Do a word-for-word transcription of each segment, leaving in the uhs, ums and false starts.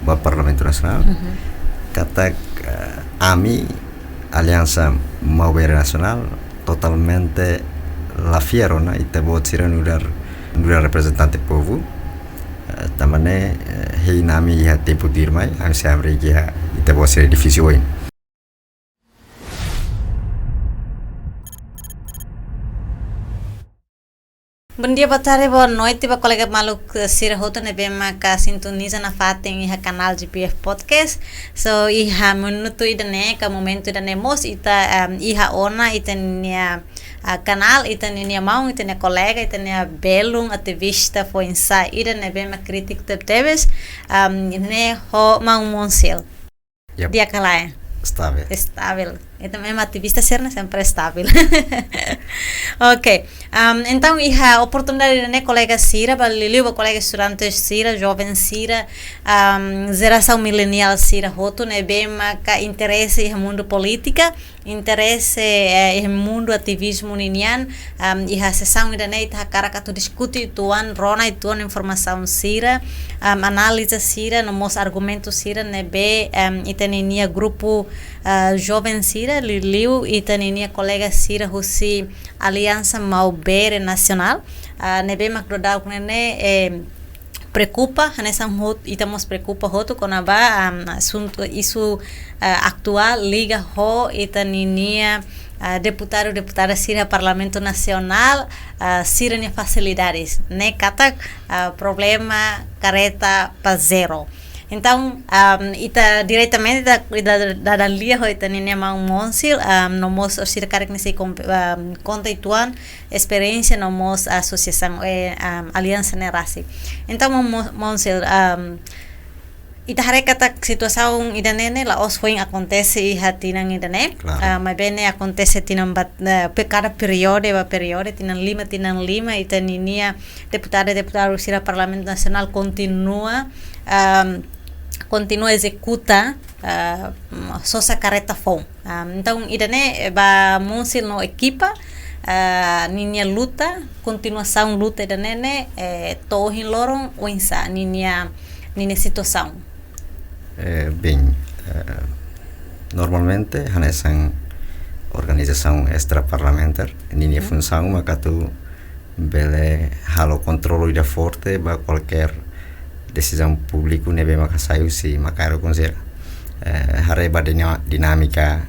ba Parlamentu Nasionál, katak, eh, ami Aliansa Maubere Nasionál totalmente la fiar ona ita-boot sira nu'udar, nu'udar reprezentante povu. Eh, tanba ne'e, eh, hein ami iha tempu tuirmai, ami sei hamriik iha ita-boot sira edifísiu oin. Bondia, botarde, bonoite ba kolega maluk, eh, sira hotu ne'ebé maka sintoniza nafatin iha kanál G P F Podcast. So, iha minutu ida-ne'e, ka momentu ida-ne'e mós ita, em, iha ona ita-nia, ah, kanál, ita-nia maun, ita-nia kolega, ita-nia belun ativista foin-sa'e ida ne'ebé mak krítiku tebetebes, em, ne'e ho maun Monsil. Yep. Di'ak ka lae? Estável. Estável. Entaun, ema ativista sira ne'e sempre estável. Ok. Am, entaun, iha oportunidade ne'e kolega sira, ba liuliu ba kolega estudante sira, joven sira, am, jerasaun mileniál sira hotu ne'ebé maka interese iha mundu polítika, interese, eh, iha mundu ativizmu ninian, am, iha sesaun ida-ne'e ita hakarak atu diskute uitoan, rona uitoan informasaun sira, am, analiza sira, no mós argumentu sira ne'ebé, am, ita-ninia grupu, ah, joven sira, liuliu ita-ninia kolega sira husi Aliansa Maubere Nasionál, ah, ne'ebé mak daudaun ne'e, eh, preokupa, hanesan hot-, ita mós preokupa hotu kona-ba, am, asuntu, isu, ah, atuál liga ho ita-ninia, ah, deputadu, deputada sira Parlamentu Nasionál, ah, sira-nia fasilidades. Ne'e katak, ah, problema kareta pazero. Entaun, am, ita diretamente ita, ita dada lia ho ita-ninia maun Monsil, am, no mós orsida karik ne'e sei kom-, am, konta uitoan esperiénsia no mós asosiasaun, eh, am, aliansa ne'e rasik. Entaun, maun Mo-, Monsil, am, ita haree katak situasaun ida-ne'e ne'e la'ós foin akontese iha tinan ida-ne'e. Klaru. Ah, maibé ne'e akontese tinan bat-, eh, pe-, kada períodu ba períodu, tinan lima, tinan lima, ita-ninia deputada, deputadu sira Parlamentu Nasionál kontinua, am, kontinua ezekuta, ah, sosa kareta foun. Am, entaun, ida-ne'e, eh, ba Monsil no ekipa, ah, ninia luta, kontinuasaun luta ida-ne'e ne'e, eh, to'o ohin loron, oinsá ninia, ninia situasaun? Eh, bem, eh, normalmente, hanesan organizasaun extraparlamentar, ninia funsaun maka atu bele halo kontrolu ida forte ba kualkér desizaun públiku ne'ebé maka sai husi Macairo Conselho. Eh, haree ba dina-, dinámika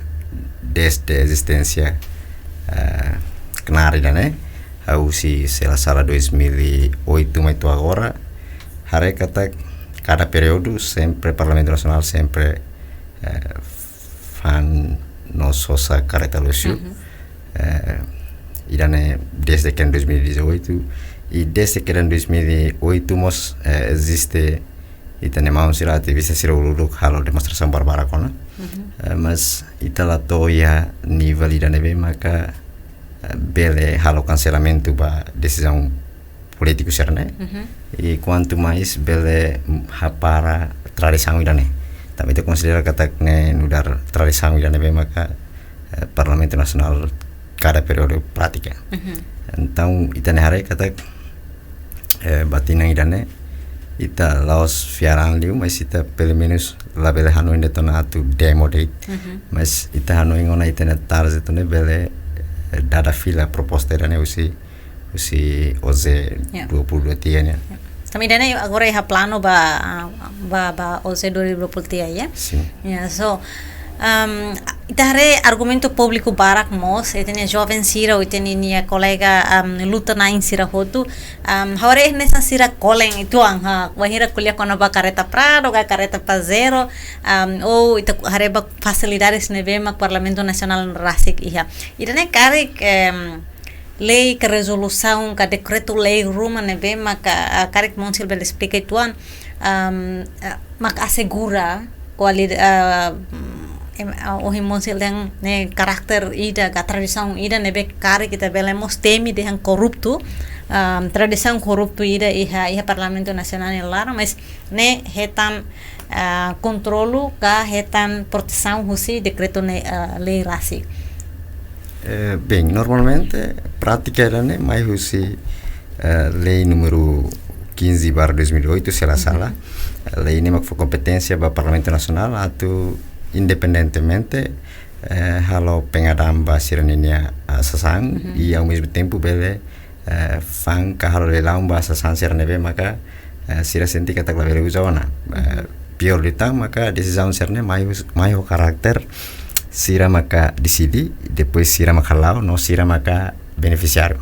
desde ezisténsia, eh, knaar ida-ne'e, hahú husi se la sala dois mil e oito mai to'o agora, haree katak kada períodu sempre Parlamentu Nasionál sempre, eh, fa'an no sosa kareta luxu. Eh, ida-ne'e desde ke dois mil e dezoito, i desde ke dois mil e oito mós, eh, eziste ita-nia maun sira, ativista sira uluk halo demonstrasaun barbarak ona. Eh, mas ita la to'o iha nivel ida ne'ebé maka, eh, bele halo kanselamentu ba desizaun polítiku sira-ne'e. I kuantu mais bele hapara tradisaun ida-ne'e. Tanba ita konsidera katak ne'e nu'udar tradisaun ida ne'ebé maka, eh, Parlamentu Nasionál kada períodu pratika. Entaun, ita-nia haree katak, eh, ba tinan ida-ne'e, ita la'ós fiar an liu, mas ita pelumenus labele hanoin de'it ona atu demo de'it. Mas ita hanoin ona ita-nia tarde atu ne'e bele, eh, dada fila proposta ida-ne'e husi husi O J dua puluh dua tiga nian. Tanba ida-ne'e agora iha planu ba, ah, ba, ba O J dua ribu dua puluh tiga, ya? Sin. Ya, so, um, ita haree argumentu públiku barak mós, ita-nia joven sira, ita-nia kolega, um, luta-na'in sira hotu, um, ha'u haree hanesan sira kolen uitoan, ha, wainhira ko'alia kona-ba kareta Prado, ka kareta Pajero, um, ou ita haree ba fasilidades ne'ebé mak Parlamentu Nasionál rasik iha. Ida-ne'e karik, em, lei ka rezolusaun ka dekretu-lei ruma ne'ebé maka, ah, karik Monsil bele esplika uitoan, am, ah, mak asegura kualida-, ah, em, ah, ohin Monsil dehan ne'e karakter ida ka tradisaun ida ne'ebé karik ita bele mós temi dehan korruptu, am, tradisaun korruptu ida iha, iha Parlamentu Nasionál nia laran, mas ne'e hetan, ah, kontrolu ka hetan protesaun husi dekretu ne'e, ah, lei rasik? Eh, bem, normalmente, prátika ida-ne'e mai husi, eh, lei númeru quinze barra dois mil e oito, se la sala. Lei ne'e mak fó kompeténsia ba Parlamentu Nasionál atu independentemente, eh, halo pengadaan ba sira-nia, ah, sasán, i ao mesmo tempo bele, eh, fa'an ka halo leilaun ba sasán sira ne'ebé maka, eh, sira sente katak labele uza ona. Eh, pior liután maka desizaun sira-ne'e mai hus-, mai ho karakter sira maka deside, depois sira maka hala'o, no sira maka benefisiáriu.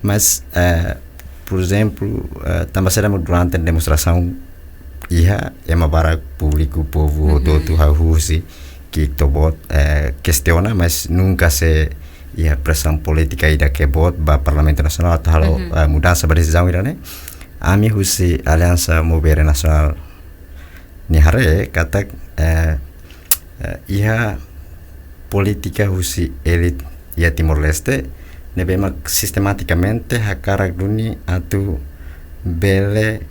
Mas, eh, por ezemplu, eh, tanba saida mak durante demonstrasaun iha ema barak, públiku, povu hotu-hotu hahú husi ki'ik to'o boot, eh, kestiona, mas nunka sei iha presaun polítika ida ke boot ba Parlamentu Nasionál atu halo, eh, mudansa ba desizaun ida-ne'e. Ami husi Aliansa Maubere Nasionál nia haree katak, eh, eh, iha polítika husi elite iha Timor-Leste ne'ebé mak sistematikamente hakarak duni atu bele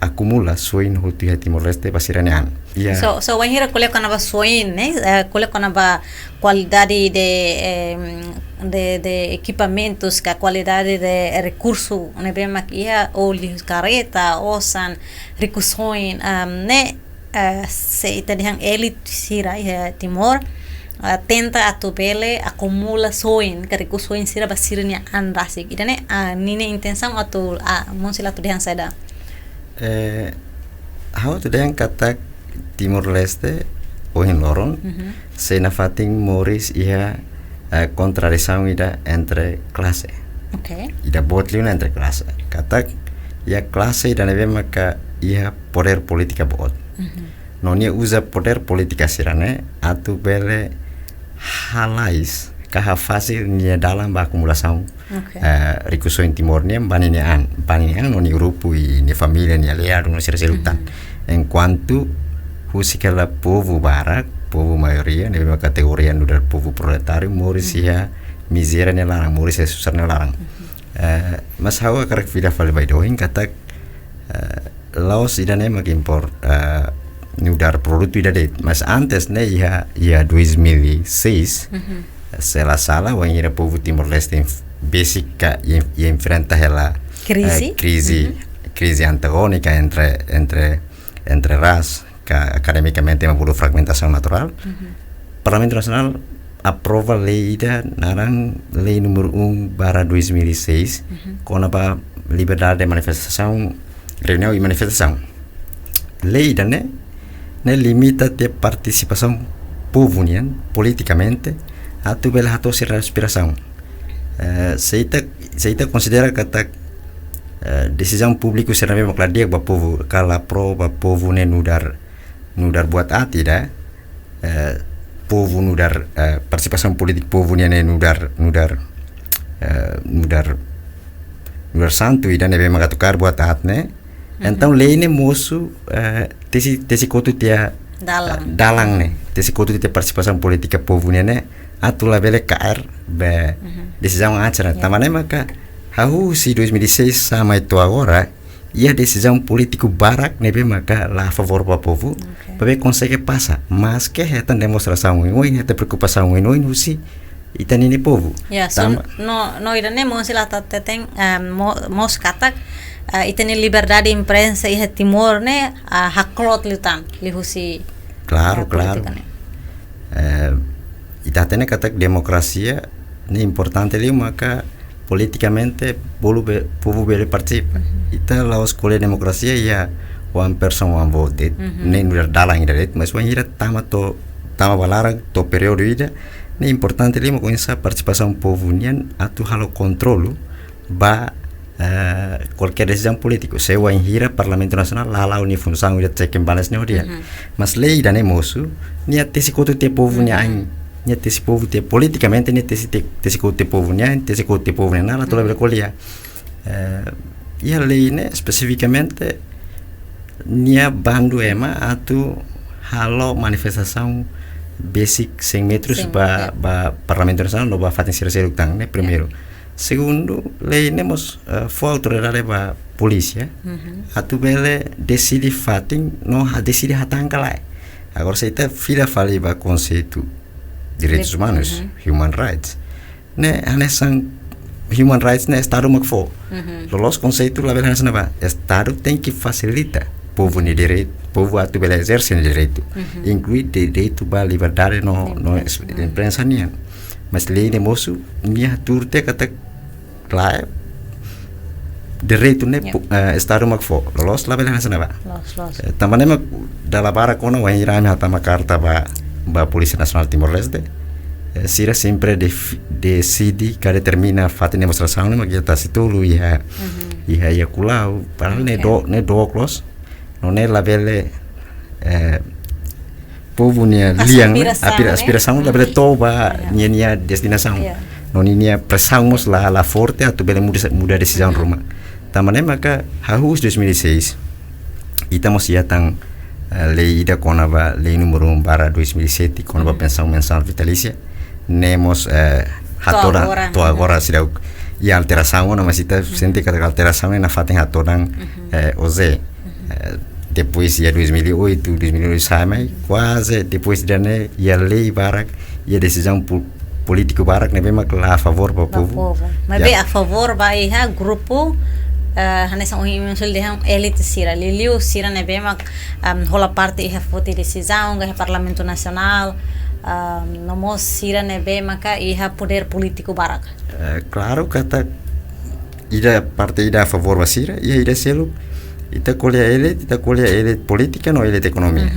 akumula soin hotu iha Timor-Leste ba sira-nia an. Iha So, so wainhira ko'alia kona-ba soin, ne'e? Eh, ko'alia kona-ba kualidade de, em, de, de ekipamentus, ka kualidade de rekursu ne'ebé mak iha, ou liu karreta, osan, rikusoin, em, ne'e, eh, se ita dehan elite sira iha Timor, eh, tenta atu bele akumula soin, ka rikusoin sira ba sira-nia an rasik. Ida-ne'e, ah, ninia intensaun atu, ah, Mons Sila atu dehan saida? Eh, ha'u atu dehan katak Timor-Leste ohin loron sei nafatin moris iha, eh, kontradisaun ida entre klase. Oke. Ida boot liu ne'e entre klase. Katak iha klase ida ne'ebé maka iha podér polítika boot. No nia uza podér polítika sira-ne'e atu bele halais ka hafasil nia dalan ba akumulasaun, Oke. eh, rikusoin Timor nian ba ninia an, ba ninia an no nia grupu i nia família, nia aliadu no sira seluk tan. Enkuantu husik hela povu barak, povu maioria, ne'ebé mak kategoria nu'udar povu proletáriu, moris iha mizéria nia laran, moris iha susar nia laran. Eh, mas ha'u hakarak fila fali ba ida ohin katak, eh, la'ós ida-ne'e mak impor, eh, nu'udar produtu ida de'it. Mas antes ne'e iha, iha dois mil e seis, se la sala, wainhira povu Timor-Leste inf-, besik ka en-, enfrenta hela, eh, Krize. Krize, krize antagónika entre, entre, entre ras, ka akademikamente ema bolu fragmentasaun naturál. Parlamentu Nasionál aprova lei ida naran lei númeru um barra dois mil e seis, kona-ba liberdade de manifestasaun, reuniaun i manifestasaun. Lei ida-ne'e, ne'e limita tiha partisipasaun povu nian politikamente atu bele hato'o sira aspirasaun. Eh, se ita, se ita konsidera katak, eh, desizaun públiku sira ne'ebé mak la di'ak ba povu, ka la pro ba povu ne'e nu'udar, nu'udar buat aat ida, eh, povu nu'udar, eh, partisipasaun polítika povu nian ne'e nu'udar, nu'udar, eh, nu'udar, nu'udar santu ida ne'ebé mak atu kaer buat aat ne'e. Entaun lei ne'e mosu, eh, tesi, tesi kotu tiha, dalan, eh, dalan ne'e. Tesi kotu tiha partisipasaun polítika povu nian ne'e atu labele kaer ba desizaun acara. Ya. Tanba ne'e maka hahú husi dois mil e seis sampai to'o agora, iha desizaun polítiku barak ne'ebé maka la a favór ba povu, Oke. maibé konsege pasa. Maske hetan demonstrasaun oioin, hetan preokupasaun oioin husi ita-nia povu. Ya, so, Tanba no, no ida-ne'e Mons Sila hateten, eh, mo-, mós katak, eh, ita-nia liberdade imprensa iha Timor ne'e, eh, haklot liután, liuhusi, Klaru, eh, klaru. polítika ne'e. Eh, ita hatene katak demokrasia ne'e importante liu maka politikamente bolu be-, povu bele partisipa. Ita la'ós ko'alia demokrasia iha one person one vote de'it, ne'e nu'udar dalan ida de'it, mas wainhira tama to'o, tama ba laran to'o períodu ida, ne'e importante liu mak oinsá partisipasaun povu nian atu halo kontrolu ba, eh, kualkér desizaun polítiku. Se wainhira Parlamentu Nasionál la hala'o nia funsaun ida check and balance ne'e ho di'ak. Mas lei ida-ne'e mosu, nia tesi kotu tiha povu nia ain, nia tesi povu tiha politikamente, nia tesi te-, tesi kotu tiha povu nia ain, tesi kotu tiha povu nia naran, atu labele ko'alia. Eh, iha lei ne'e espesifikamente nia bandu ema atu halo manifestasaun besik cem metros Cem, ba, ya. ba Parlamentu Nasionál no ba fatin sira seluk tan, ne'e primeiru. Segundu, lei ne'e mós, eh, fó autoridade ba polísia atu bele deside fatin no ha-, deside hatán ka lae. Agora se ita fila fali ba konseitu direitus umanus, human rights, ne'e hanesan human rights ne'e Estadu mak fó. Loloos konseitu labele hanesan ne'ebá. Estadu tenke fasilita povu nia direitu, povu atu bele ezerse nia direitu. Inklui direitu ba liberdade no, no es-, imprensa nian. Mas lei ne'e mosu, nia tuur tiha katak lae, direitu ne'e, eh, Estadu mak fó. Loloos labele hanesan ne'ebá. Loos, loos. Eh, tanba ne'e mak dala barak ona wainhira ami hatama karta ba, ba Polísia Nasionál Timor-Leste. Eh, sira sempre def-, deside ka determina fatin demonstrasaun ne'e mak iha Tasitolu, iha, iha, iha Kulau, para ne'e dook, ne'e dook loos. No ne'e labele, eh, povu nia lian, aspirasaun, aspirasaun labele to'o ba nia, nia destinasaun. No ninia presaun mós la, la forte atu bele muda, muda desizaun ruma. Tanba ne'e maka hahú husi dois mil e seis, ita mós iha tan, eh, lei ida kona-ba lei númeru um barra dois mil e sete, kona-ba pensaun mensál vitalísia. Ne'e mós, eh, to'o hatodan, agora, to'o agora seidauk iha alterasaun, no mas ita sente katak alterasaun ne'e nafatin hatodan, eh, O Z. Eh, depois iha dois mil e oito, dois mil e oito sai mai, kuaze depois ida-ne'e iha lei barak, iha desizaun pol-, polítiku barak ne'ebé mak la a favór ba povu. Maibé a favór ba iha grupu, eh, hanesan ohin Imam Sul dehan elite sira, liuliu sira ne'ebé mak, em, hola parte iha foti desizaun, iha Parlamentu Nasionál, em, no mós sira ne'ebé maka iha podér polítiku barak. Eh, klaru katak ida parte ida a favór ba sira, iha ida seluk, ita ko'alia elite, ita ko'alia elite polítika no elite ekonomia.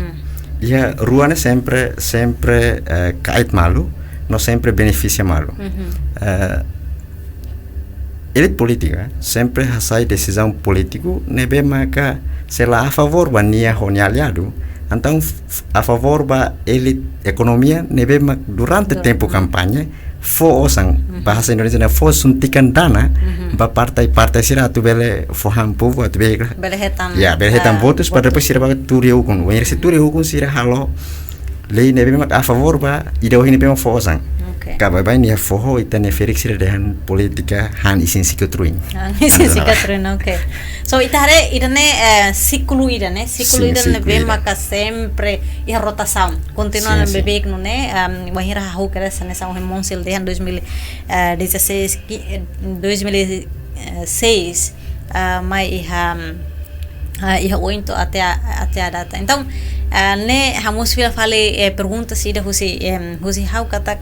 Iha rua ne'e sempre, sempre, eh, kait malu, no sempre benefisia malu. Eh, elite polítika sempre hasai desizaun polítiku ne'ebé maka se la a favór ba nia ho nia aliadu, entaun f-, f-, a favór ba elite ekonomia ne'ebé mak durante tempu kampaña fó osan, bahasa Indonesia ne'e fó suntikan dana ba partai-partai sira atu bele fó han povu atu bele, bele hetan, ya, bele hetan votus para depois sira bá tuur iha ukun. Wainhira sira tuur iha ukun sira halo lei ne'ebé mak a favór ba ida ohin ne'ebé mak fó osan. Oke. Ka baibain iha foho ita-nia ferik sira dehan polítika han isin sikut ruin. Han isin sikut ruin, oke. So, ita haree ida-ne'e, eh, siklu ida-ne'e, siklu ida ne'ebé maka sempre iha rotasaun. Kontinua ne'e beibeik nune'e, em, wainhira hahú kedas hanesan ohin Imam Sul dehan dois mil, eh, dezasseis, ki-, eh, dois mil e seis, ah, mai iha, ah, iha oin to'o até a, até a data. Entaun, ah, ne'e ha'u mós fila fali, eh, pergunta ida husi, em, husi ha'u katak,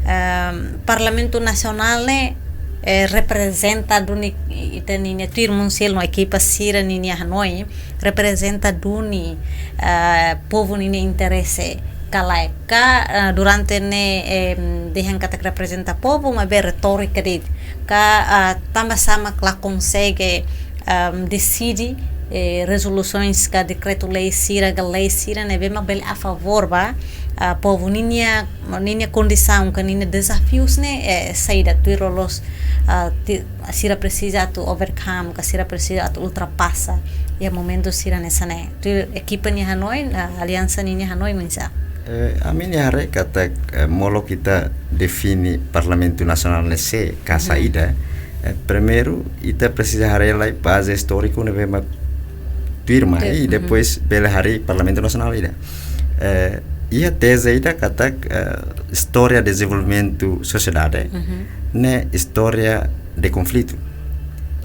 em, Parlamentu Nasionál ne'e, eh, reprezenta duni ita ninia tuir Imam Sul no ekipa sira ninia hanoin, reprezenta duni, eh, povu ninia interese ka lae. Ka, eh, durante ne'e, em, dehan katak reprezenta povu, maibé retórika de'it. Ka, ah, tanba sá mak la konsege, em, deside, eh, rezolusoens ka dekretu-lei sira, ka lei sira ne'ebé mak bele a favór ba, ah, povu ninia, ninia kondisaun ka ninia dezafius ne'e, eh, saida tuir loloos, ah, ti-, sira presiza atu overcome, ka sira presiza atu ultrapasa iha momentu sira hanesan ne'e. Tuir ekipa nia hanoin, ah, aliansa ninia hanoin oinsá? Eh, ami-nia haree katak, eh, molok ita define Parlamentu Nasionál ne'e sé ka saida, eh, primeiru, ita presiza haree lai baze istóriku ne'ebé mak tuirmai, i depois bele harii Parlamentu Nasionál ida. Eh, iha teze ida katak, eh, istória dezenvolvimentu sosiedade ne'e istória de konflitu.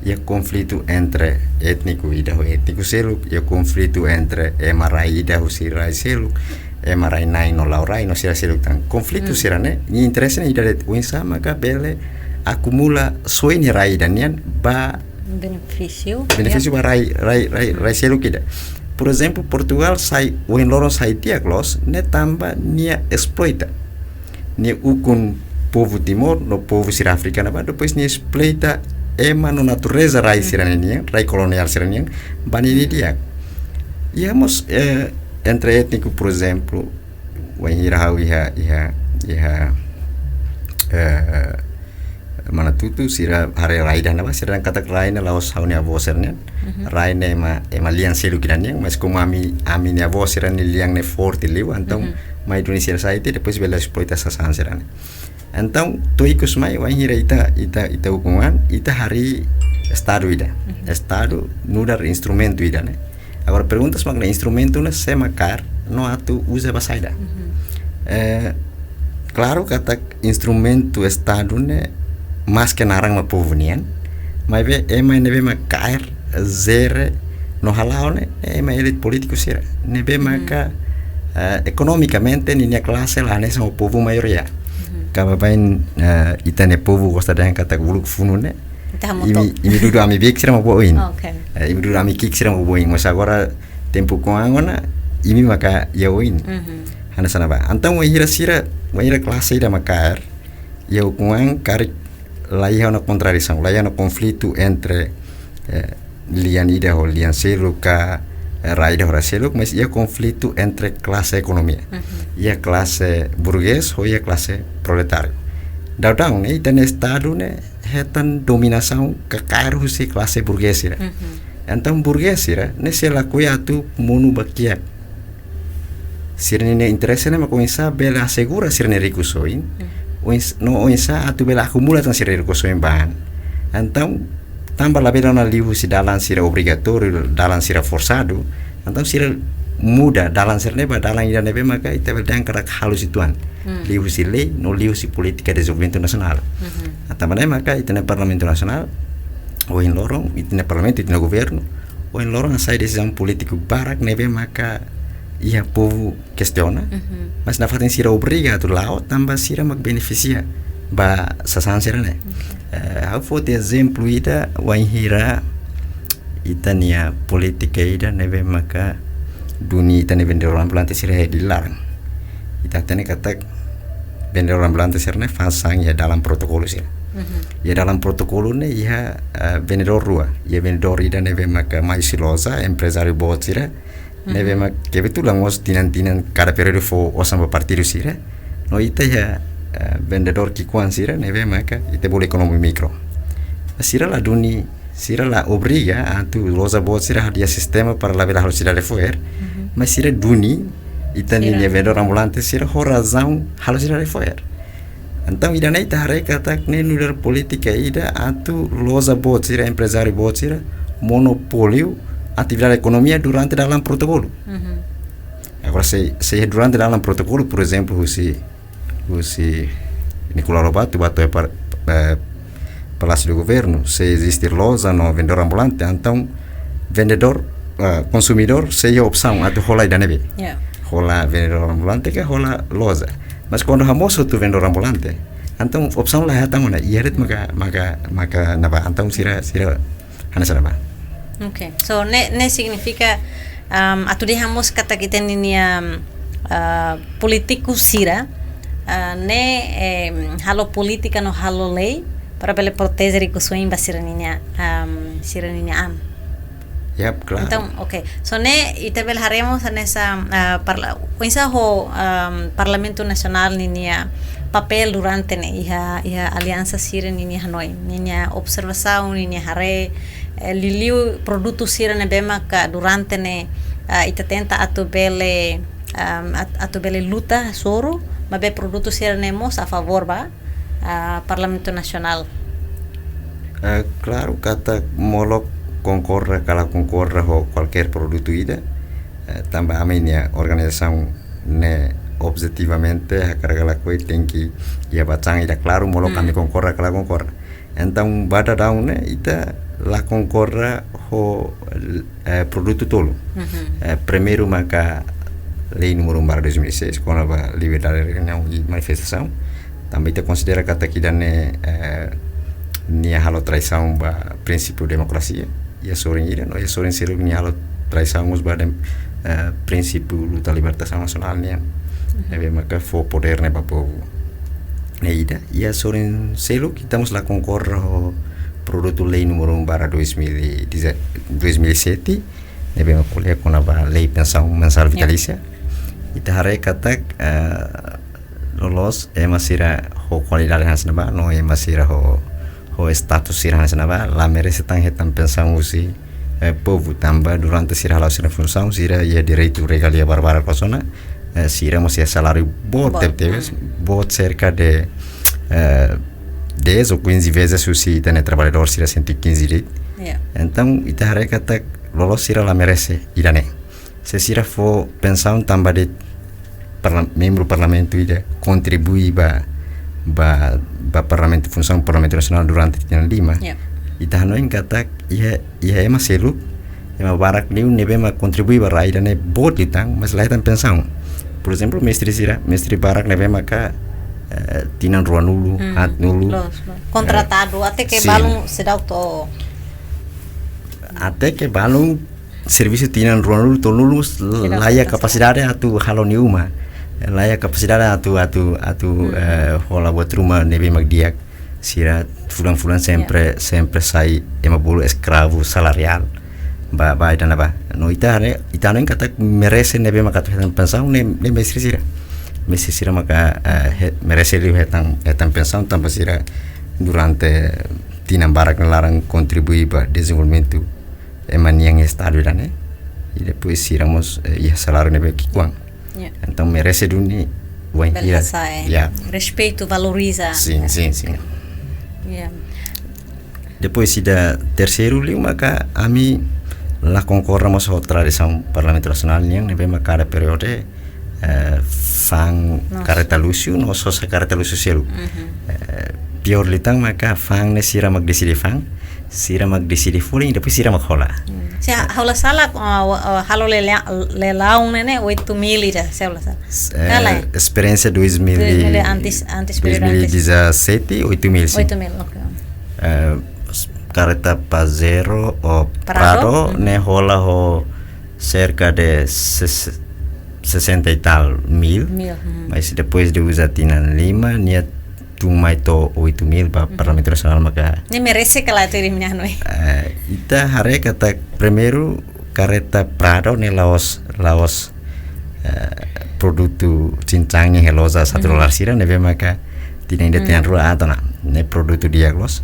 Iha konflitu entre étniku ida ho étniku seluk, iha konflitu entre ema rai ida husi rai seluk, ema rai-na'in no la'o rai no sira seluk tan. Konflitu sira-ne'e, nia interese ne'e ida de'it, oinsá maka bele akumula soin rai ida nian ba benefísiu, benefísiu ba rai, rai, rai, rai seluk ida. Por ezemplu, Portugal sai, ohin loron sai di'ak loos, ne'e tanba nia esploita. Nia ukun povu Timor, no povu sira Áfrika ne'ebá, depois nia esploita ema no natureza rai sira-ne'e nian, rai koloniál sira-ne'e nian, ba ninia di'ak. Iha mós, eh, entre étniku, por ezemplu, wainhira ha'u iha, iha, iha, eh, Manatutu, sira haree rai ida ne'ebá, sira dehan katak rai ne'e la'ós ha'u-nia avó sira-nian. Rai ne'e ema, ema lian seluk ida nian, mas komu ami, ami-nia avó sira-nia lian ne'e forte liu, entaun mai duni sira sai tiha, depois bele esploita sasán sira-ne'e. Entaun, to'o ikus mai, wainhira ita, ita, ita ukun an, ita harii Estadu ida. Estadu nu'udar instrumentu ida ne'e. Agora, perguntas mak ne'e instrumentu ne'e sé mak kaer no atu uza ba saida. Eh, klaru katak instrumentu Estadu ne'e maske naran mak povu nian, maibé ema ne'ebé mak kaer, jere, No hala'o ne'e, ne'e ema elite polítiku sira ne'ebé maka, eh, ekonomikamente ninia klase la hanesan ho povu maioria. Kaba-bain, eh, ita-nia povu gosta dehan katak uluk funu ne'e, ita hamutuk, imi, imi dudu ami-biik sira mak bá oin. Oke. Eh, imi dudu ami-ki'ik sira mak bá oin. Mas agora tempu Kong An ona, imi maka iha oin. Hanesan ne'ebá. Entaun wainhira sira, wainhira klase ida mak kaer, iha ukun an karik la iha ona kontradisaun, la iha ona konflitu entre, eh, lian ida ho lian seluk ka, eh, rai ida ho rai seluk, mas iha konflitu entre klase ekonomia. Iha klase burgués ho iha klase proletáriu. Daudaun ne'e, ita-nia estadu ne'e hetan dominasaun ka kaer husi klase burgués sira. Entaun burgués sira ne'e sei lakohi atu monu ba kiak. Sira-nia interese ne'e mak oinsá bele asegura sira-nia rikusoin. Oins-, no oinsá atu bele akumula tan sira-nia rikusoin ba an. Entaun, tanba labele ona liuhusi dalan sira obrigatóriu, dalan sira forsadu. Entaun sira muda dalan sira-ne'e ba dalan ida ne'ebé maka ita bele dehan katak halus uitoan. Liuhusi lei, no liuhusi polítika dezenvolvimentu nasionál. Entaun tanba ne'e maka ita-nia Parlamentu Nasionál, ohin loron, ita-nia Parlamentu, ita-nia governu, ohin loron hasai desizaun polítiku barak ne'ebé maka iha povu kestiona, mas nafatin sira obriga atu la'o tanba sira mak benefisia ba sasán sira-ne'e. Eh, ha'u foti ezemplu ida wainhira ita-nia polítika ida ne'ebé maka duni ita-nia vendedór ambulante sira iha Dili laran. Ita hatene katak vendedór ambulante sira-ne'e fa'an sasán iha dalan protokolu sira. Iha dalan protokolu ne'e iha, eh, vendedór rua. Iha vendedór ida ne'ebé maka mai husi loja, emprezáriu boot sira, ne'ebé mak kebetulan mós tinan-tinan kada períodu fó osan ba partidu sira. No ita iha, eh, vendedór ki'ikoan sira, ne'ebé maka ita bolu ekonomia mikro. Sira la duni, sira la obriga atu loja boot sira hadi'a sistema para labele halo sidade fo'er. Mas sira duni ita-nia vendedór ambulante sira ho razaun halo sidade fo'er. Entaun ida-ne'e ita haree katak ne'e nu'udar polítika ida atu loja boot sira, emprezáriu boot sira monopóliu atividade ekonomia durante dalan protokolu. Agora se, se durante dalan protokolu, por ezemplu, husi, husi Nicolau Lobato bá to'o par-, eh, Palácio do Governo, se eziste loja no vendedór ambulante, entaun vendedór, eh, konsumidór sei iha opsaun atu hola ida ne'ebé. Hola vendedór ambulante ka hola loja. Mas kuandu hamosu hotu vendedór ambulante, entaun opsaun la iha tan ona, iha de'it maka, maka, maka ne'ebá, entaun sira, sira hanesan ne'ebá. Oke, so ne'e, ne'e signifika, um, atu dehan mós katak ita-nia, um, uh, polítiku sira, uh, ne'e, em, halo polítika no halo lei para bele proteje rikusoin ba sira-ninia, um, sira-ninia an. Yap, klaru. Entaun, oke. So ne'e ita bele haree mós hanesan, ah, parla-, oinsá ho, um, Parlamentu Nasionál ninia papél durante ne'e iha, iha aliansa sira ninia hanoin, ninia observasaun, ninia haree, eh, liuliu produtu sira ne'ebé maka durante ne'e, ah, ita tenta atu bele, um, at-, atu bele luta hasoru, maibé produtu sira-ne'e mós a favór ba, ah, Parlamentu Nasionál. Eh, klaru katak molok konkorda ka la konkorda ho kualkér produtu ida, eh, tanba ami-nia organizasaun ne'e objetivamente hakarak ka lakohi tenke iha bacaan ida klaru molok ami konkorda ka la konkorda. Entaun ba daudaun ne'e ita la konkorda ho, eh, produtu tolu. Eh, primeiru maka lei númeru um barra dois mil e seis, kona-ba liberdade de reuniaun i manifestasaun. Tanba ita konsidera katak ida-ne'e, eh, nia halo traisaun ba prinsípiu demokrasia. Iha sorin ida, no iha sorin seluk nia halo traisaun mós ba dem-, eh, prinsípiu luta libertasaun nasionál nian. Ne'ebé maka fó podér ne'e ba povu. Ne'e ida, iha sorin seluk ita mós la konkorda ho produtu lei númeru um barra dois mil e dez, dois mil e sete, ne'ebé mak ko'alia kona-ba lei pensaun mensál vitalísia. Ita haree katak, eh, loloos ema sira ho kualidade hanesan ne'ebá, no ema sira ho, ho status sira hanesan ne'ebá, la merese tan hetan pensaun husi, eh, povu tanba durante sira hala'o sira funsaun, sira iha direitu regalia barbarak loos ona, eh, sira mós iha saláriu boot tebetebes, boot serka de, eh, dez ou quinze vezes husi ita-nia traballadór sira cento e quinze de'it. Entaun, ita haree katak loloos sira la merese ida-ne'e. Se sira fó pensaun tanba de'it parla-, membru parlamentu ida kontribui ba, ba, ba parlamentu, funsaun Parlamentu Nasionál durante tinan lima. Ita hanoin katak iha, iha ema seluk Ema barak liu ne'ebé mak kontribui ba rai ida-ne'e boot liután, mas la hetan pensaun. Por ezemplu, mestre sira, mestre barak ne'ebé maka, eh, tinan ruanulu, haatnulu. Loos, loos. Kontratadu, até ke balun seidauk to'o. Até ke balun servisu tinan ruanulu, tolunulu, la iha kapasidade atu halo nia uma. La iha kapasidade atu, atu, atu, eh, hola buat ruma ne'ebé mak di'ak. Sira fulan-fulan sempre, sempre sai ema bolu eskravu salariál ba, ba ida-ne'ebá. No ita haree, ita hanoin katak merese ne'ebé maka atu hetan pensaun ne'e, ne'e mestre sira. Mestre sira maka, eh, he-, merese liu hetan, hetan pensaun tanba sira durante tinan barak nia laran kontribui ba dezenvolvimentu ema nian estadu ida-ne'e. I depois sira mós, eh, iha saláriu ne'ebé ki'ikoan. Entaun merese duni wainhira. Respeitu, valoriza. Sin, sin, sin. Depois ida terseiru liu maka ami la konkorda mós ho tradisaun Parlamentu Nasionál nian ne'ebé maka kada períodu, eh, fa'an karreta luxu, no sosa karreta luxu seluk. Eh, piór liután maka fa'an ne'e sira mak deside fa'an, sira mak deside folin, depois sira mak hola. Se ha'u la sala, ah, wa-, ah, halo leila-, leilaun ne'e ne'e oitu mil ida, se ha'u la sala. Eh, esperiénsia dois mil e, dois mil antes, antes, dois mil e dezassete, oitu mil, sin. Oitu mil, oke. Eh, s-, karreta Pajero ou Prado, Prado, ne'e hola ho cerca de ses-, sessenta e tal mil. Mil, hmm. Mas depois de uza tinan lima, nia tun mai to'o oitu mil ba Parlamentu Nasionál maka. Ne'e merese ka lae, tuir imi-nia hanoin? Eh, ita haree katak primeiru karreta Prado ne'e la'ós, la'ós, eh, produtu cincang ne'e loja satu dolar sira ne'ebé maka tinan ida tinan rua aat ona. Ne'e produtu di'ak loos.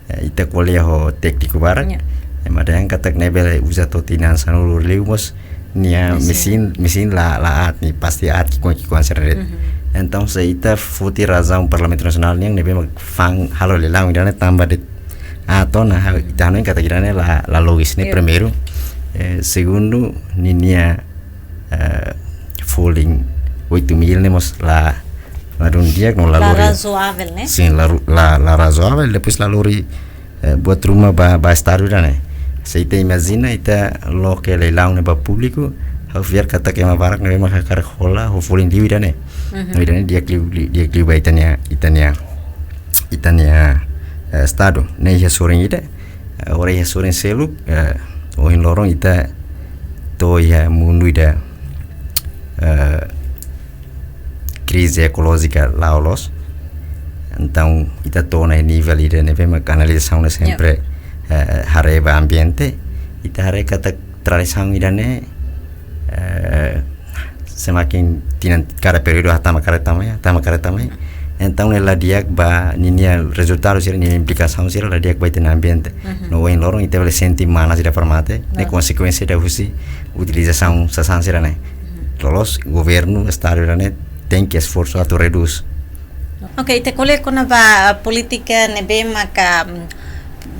Eh, ita ko'alia ho tékniku barak. Ema dehan katak ne'e bele uza to'o tinan sanulu liu mós nia mesin, mesin la, la aat, nia pasti aat ki'ikoan-ki'ikoan sira de'it. Entaun se ita foti razaun Parlamentu Nasionál nian ne'ebé mak fa'an halo leilaun ida-ne'e tanba de'it aat ona, ha'u, ita hanoin katak ida-ne'e la, la logis ne'e primeiru. Eh, segundu, ninia, eh, folin oitu mil ne'e mós la, la dún di'ak no la lori. La razoavel, ne'e? Sin, la ru-, la, la razoavel, depois la lori, eh, buat ruma ba, ba estadu ida-ne'e. Se ita imajina, ita loke leilaun ne'e ba públiku, ha'u fiar katak ema barak ne'ebé mak hakarak hola ho folin liu ida-ne'e. No ida-ne'e di'ak liu, li-, di'ak liu ba ita-nia, ita-nia, ita-nia, eh, estadu. Ne'e iha sorin ida, eh, agora iha sorin seluk, eh, ohin loron ita to'o iha mundu ida, eh, krize ekolójika la'o loos. Entaun, ita to'o ona iha nivel ida ne'ebé mak analizasaun ne'e sempre, eh, haree ba ambiente. Ita haree katak tradisaun ida-ne'e, eh, semakin tinan kada períodu hatama kada tama ya, tama kada tama ya. Entaun, ne'e la di'ak ba ninia rezultadu sira, ninia implikasaun sira la di'ak ba ita-nia ambiente. No ohin loron ita bele sente manas ida para mate, ne'e konsekuénsia ida husi utilizasaun sasán sira-ne'e. Loloos governu, estadu ida-ne'e tenke esforsu atu redús. Oke, ita ko'alia kona-ba, ah, polítika ne'ebé maka, mm,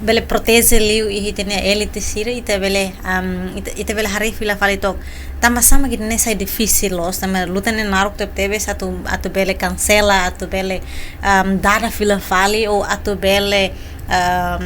bele proteje liu iha ita-nia elite sira, ita bele, am, ita, ita bele haree fila fali took. Tanba sá mak ida-ne'e sai difisil loos, tanba luta ne'e naruk tebetebes atu, atu bele kansela, atu bele, am, dada fila fali, ou atu bele, am,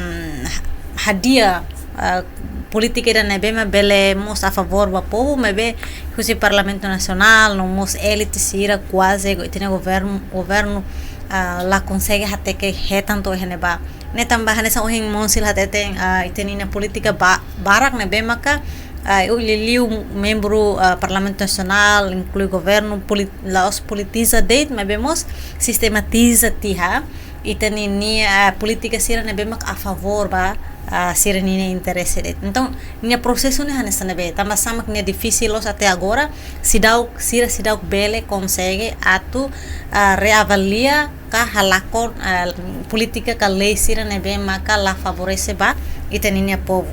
hadi'a, ah, polítika ida ne'ebé mak bele mós a favór ba povu, maibé husi Parlamentu Nasionál, no mós elite sira kuaze go-, ita-nia governu, governu, ah, la konsege hateke hetan to'o iha ne'ebá. Ne'e tanba hanesan ohin Monsil hateten, ah, ita-nia polítika ba-, barak ne'ebé maka, ah, liuliu membru, ah, Parlamentu Nasionál, inklui governu, polit-, la'ós politiza de'it, maibé mós sistematiza tiha, ita-nia, ah, polítika sira ne'ebé mak a favór ba, ah, sira-nia interese de'it. Entaun, nia prosesu ne'e hanesan ne'ebé, tanba sá mak nia difisil loos até agora, seidauk, sira seidauk bele konsege atu, ah, reavalia ka halakon, ah, polítika ka lei sira ne'ebé maka la favorese ba ita-nia povu.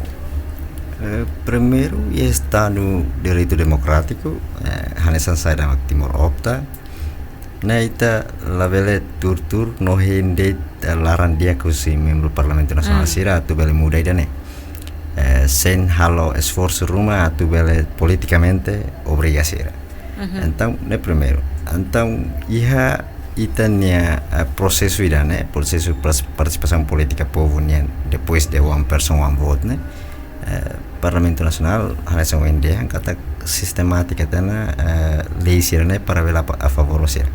Eh, primeiru, iha Estadu Direitu Demokrátiku, eh, hanesan saida mak Timor opta, ne'e ita labele tuur-tuur no hein de'it, eh, laran di'ak husi membru Parlamentu Nasionál sira atu bele muda ida-ne'e. Eh, sein halo esforsu ruma atu bele politikamente obriga sira. Entaun, ne'e primeiru. Entaun, iha ita-nia, eh, prosesu ida-ne'e, prosesu pars-, partisipasaun polítika povu nian, depois de one person, one vote ne'e, Eh, Parlamentu Nasionál hanesan ohin dehan katak sistemátika tiha ona, eh, lei sira-ne'e para bele a, a favór sira.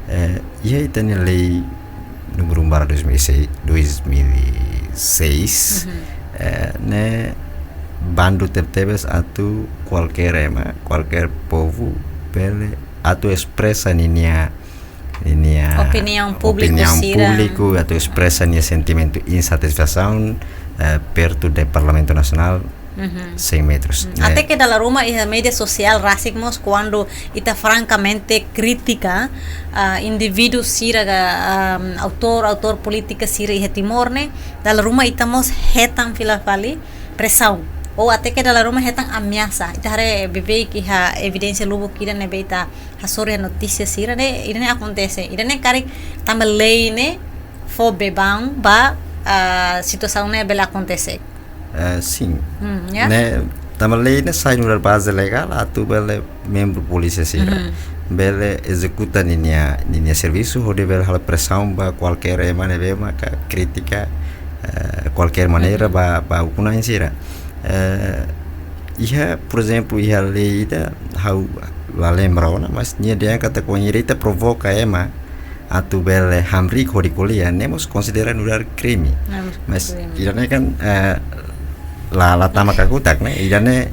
Eh, iha ita-nia lei númeru um barra dois mil e seis, dois mil e seis, eh, ne'e bandu tebetebes atu kualkér ema, kualkér povu bele atu espresa ninia, ninia opiniaun públiku sira, públiku atu espresa nia sentimentu insatisfasaun, eh, pertu de Parlamentu Nasionál, cem metros, ne'e. Até ke dala ruma iha média sosiál rasik mós kuandu ita frankamente kritika, ah, indivíduu sira ka, ah, autór, autór polítika sira iha Timor ne'e, dala ruma ita mós hetan fila fali presaun. Ou até ke dala ruma hetan ameasa. Ita haree beibeik iha evidénsia lubuk ida ne'ebé ita hasoru iha notísia sira ne'e, ida-ne'e akontese. Ida-ne'e karik tanba lei ne'e fó beban ba, ah, situasaun ne'e bele akontese. Eh, sin. Hmm, ya. Ne'e, tanba lei ne'e sai nu'udar baze legál atu bele membru polísia sira bele ezekuta ninia, ninia servisu, hodi bele halo presaun ba kualkér ema ne'ebé maka kritika, eh, kualkér maneira ba, ba ukun-na'in sira. Eh, iha, por ezemplu, iha lei ida, ha'u la lembra ona, mas nia dehan katak kuandu ita provoka ema atu bele hamriik hodi ko'alia, ne'e mós konsidera nu'udar krime. Ne'e mós krime. Mas ida-ne'e kan, eh, la, la tama kakutak, ne'e? Ida-ne'e,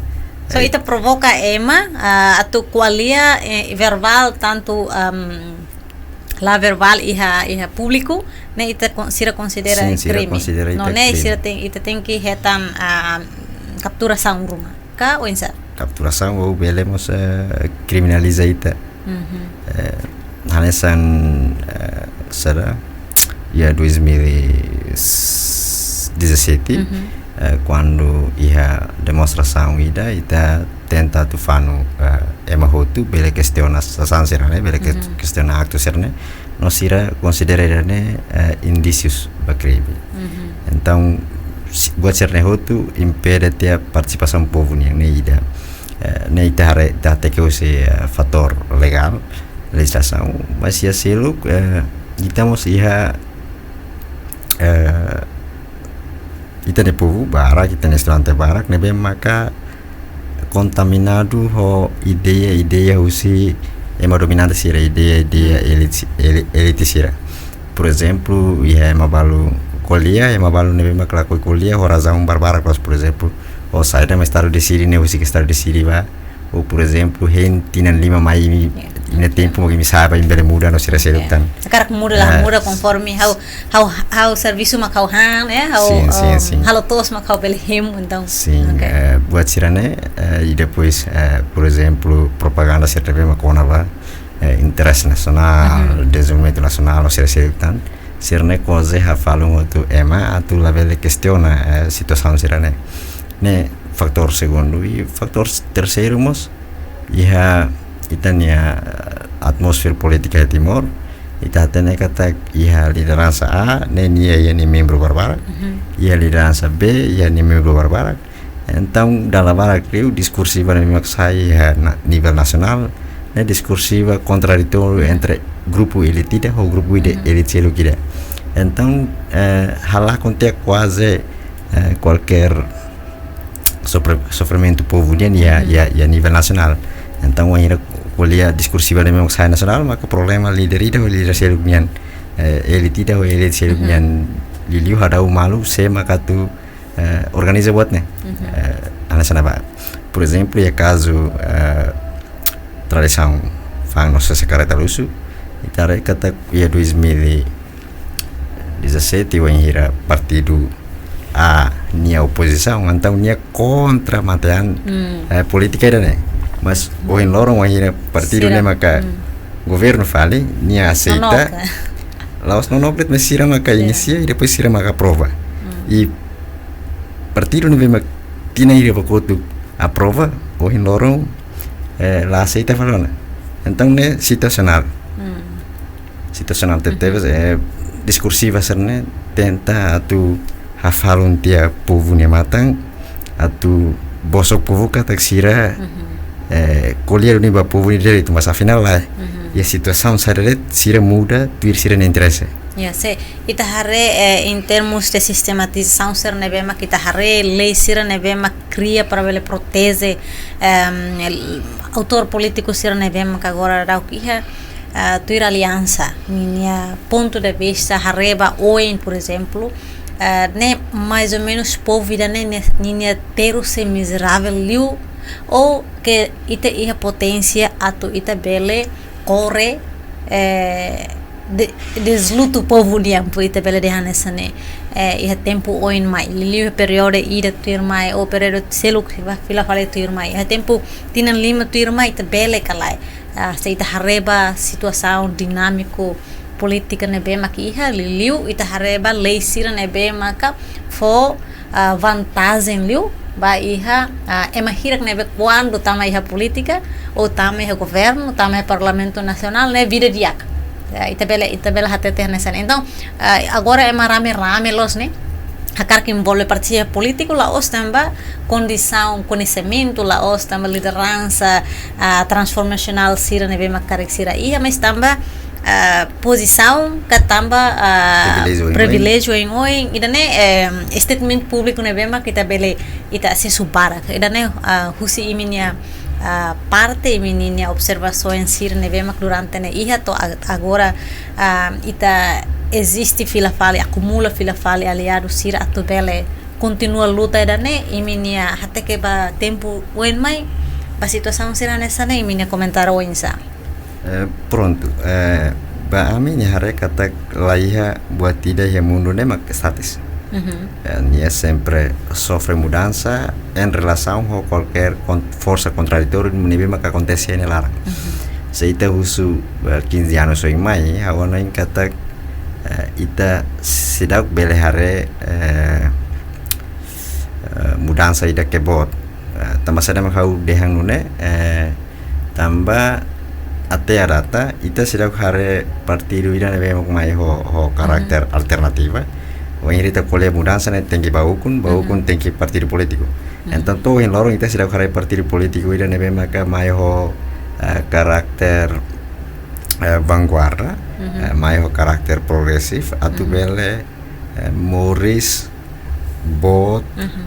so, eh, ita provoka ema, ah, atu ko'alia, eh, verbál tantu, am, la verbál iha, iha públiku, ne'e ita kon-, sira konsidera krime. Sin, sira konsidera ita krime. No ne'e sira ten-, ita tenke hetan, ah, kapturasaun ruma ka oinsá? Kapturasaun ou bele mós, eh, kriminaliza ita. Mhm. Eh, hanesan, eh, sira iha dois mil e dezassete, eh, kuandu iha demonstrasaun ida, ita tenta atu fanu, eh, ema hotu bele kestiona sasán sira-ne'e, bele kes-, kestiona aktu sira-ne'e, no sira konsidera ida-ne'e, eh, indísius ba krime. Mhm. Entaun, si-, buat sira-ne'e hotu impede tiha partisipasaun povu nian, ne'e ida. Eh, ne'e ita haree, ita hateke husi, eh, fatór legál, lejizlasaun, mas iha seluk, eh, ita mós iha, eh, ita-nia povu barak, ita-nia estudante barak ne'ebé maka kontaminadu ho ideia-ideia husi ema dominante sira, ideia-ideia elite, eli-, elite sira. Por ezemplu, iha ema balu ko'alia, ema balu ne'ebé maka lakohi ko'alia ho razaun barbarak, mas, por ezemplu, ó saida mak estadu deside ne'e husik estadu deside ba, ou, por ezemplu, hein tinan lima mai imi, imi-nia tempu mak imi sa'e ba imi bele muda no sira seluk tan. Hakarak muda la, eh, muda konforme ha'u, ha'u, ha'u servisu mak ha'u han, eh, ha'u, sin, sin, em, sin, halo to'os mak ha'u bele hemu, entaun. Sin, oke, eh, buat sira-ne'e, eh, i depois, eh, por ezemplu, propaganda sira ne'ebé mak kona-ba, eh, interese nasionál, mhm, dezenvolvimentu nasionál, no sira seluk tan. Sira-ne'e kuaze hafalun hotu ema atu labele kestiona, eh, situasaun sira-ne'e. Ne'e fatór segundu. I fatór terseiru mós, iha ita-nia, eh, atmosfera polítika iha Timor, ita hatene katak iha lideransa A, ne'e nia iha nia membru barbarak, mhm, iha lideransa B, iha nia membru barbarak. Entaun, dala barak liu diskursiva ne'ebé mak sai iha na-, nivel nasionál, ne'e diskursiva kontraditóriu entre grupu elite ida ho grupu ida, mhm, elite seluk ida. Entaun, eh, halakon tiha kuaze, eh, kualkér sofre-, sofrimentu povu nian iha, mhm, iha, iha nivel nasionál. Entaun, wainhira ko'alia diskursiva ne'ebé mak sai nasionál, maka problema líder ida ho líder seluk nian, eh, elite ida ho elite seluk, mhm, nian, liuliu hadau malu sé mak atu, eh, organiza buat ne'e. Mhm. Eh, hanesan ne'ebá. Por ezemplu, iha kazu, eh, tradisaun fa'an no sesa karreta luxu, ita haree katak iha dois mil e dezassete, wainhira partidu A nia opozisaun, entaun nia kontra matean, hmm, eh, polítika ida-ne'e. Mas ohin loron wainhira partidu, sira, ne'e maka, hmm, governu fali, nia aseita. Nonook. La'ós nonook de'it, mas sira maka, ya, inisia i depois sira maka aprova. Hmm. I partidu ne'ebé mak tinan ida ba kotuk aprova, ohin loron, eh, la aseita fali ona. Entaun ne'e situasionál. Hmm. Situasionál, mhm, tebes, eh, diskursiva sira-ne'e tenta atu hafalun tiha povu nia matan, atu bosok povu katak sira, mhm, eh, ko'alia duni ba povu nia direitu, mas afinál lae, mhm, iha situasaun saida de'it sira muda tuir sira-nia interese. Ya, se ita haree, eh, em termos de sistematizasaun sira ne'ebé mak ita haree, lei sira ne'ebé mak kria para bele proteje, em, el-, autór polítiku sira ne'ebé mak agora daudaun iha, ah, tuir aliansa. Ninia pontu de vista haree ba oin, por ezemplu, ah, ne'e mais ou menus povu ida-ne'e, ne'e, ninia terus sei mizerável liu, ou ke ita iha poténsia atu ita bele kore, eh, de-, dezlutu povu nian, por ita bele dehan hanesan ne'e, eh, iha tempu oin mai, liuliu períodu ida tuirmai, ou períodu seluk ba fila fali tuirmai. Iha tempu tinan lima tuirmai, ita bele ka lae. Ah, se ita haree ba situasaun dinámiku polítika ne'ebé mak iha, liuliu ita haree ba lei sira ne'ebé maka fó, ah, vantajen liu ba iha, ah, ema hirak ne'ebé kuandu tama iha polítika, ou tama iha governu, tama iha Parlamentu Nasionál, ne'e vida di'ak. Ya, ita bele, ita bele hatete hanesan ne'e. Entaun, ah, agora ema rame-rame loos ne'e hakarak envolve partisipa polítiku, la'ós tanba kondisaun, koñesimentu, la'ós tanba lideransa, ah, transformasionál sira ne'ebé mak karik sira iha, mas tanba, ah, pozisaun ka tanba, ah, priviléjiu oin-oin. Priviléjiu oin-oin. Ida-ne'e, eh, statement públiku ne'ebé mak ita bele, ita asesu barak. Ida-ne'e, ah, husi imi-nia, ah, parte, imi-nia observasaun sira ne'ebé mak durante ne'e iha to'o a-, agora, ah, ita eziste fila fali, akumula fila fali aliadu sira atu bele kontinua luta ida-ne'e, imi-nia hateke ba tempu oin mai, ba situasaun sira hanesan ne'e, imi-nia komentáriu oinsá? Eh, prontu, eh, ba ami-nia haree katak la iha buat ida iha mundu ne'e mak statis. Mhm. Eh, nia sempre sofre mudansa em relasaun ho kualkér kon-, forsa kontraditóriu ne'ebé mak akontese iha nia laran. Mhm. Se ita husu, eh, quinze anos oin mai, ha'u hanoin katak, eh, ita seidauk bele haree, eh, eh, mudansa ida ke boot. Eh, tanba saida mak ha'u dehan nune'e, eh, tanba até à data, ita seidauk haree partidu ida ne'ebé mak mai ho, ho karakter, mhm, alternativa. Wainhira ita ko'alia mudansa ne'e tenke ba ukun, ba, mhm, ukun tenke partidu polítiku. Mhm. Entaun, to'o ohin loron ita seidauk haree partidu polítiku ida ne'ebé maka mai ho, eh, karakter, eh, vanguarda, mhm, eh, mai ho karakter progresivu, atu, mhm, bele, eh, moris boot, mhm,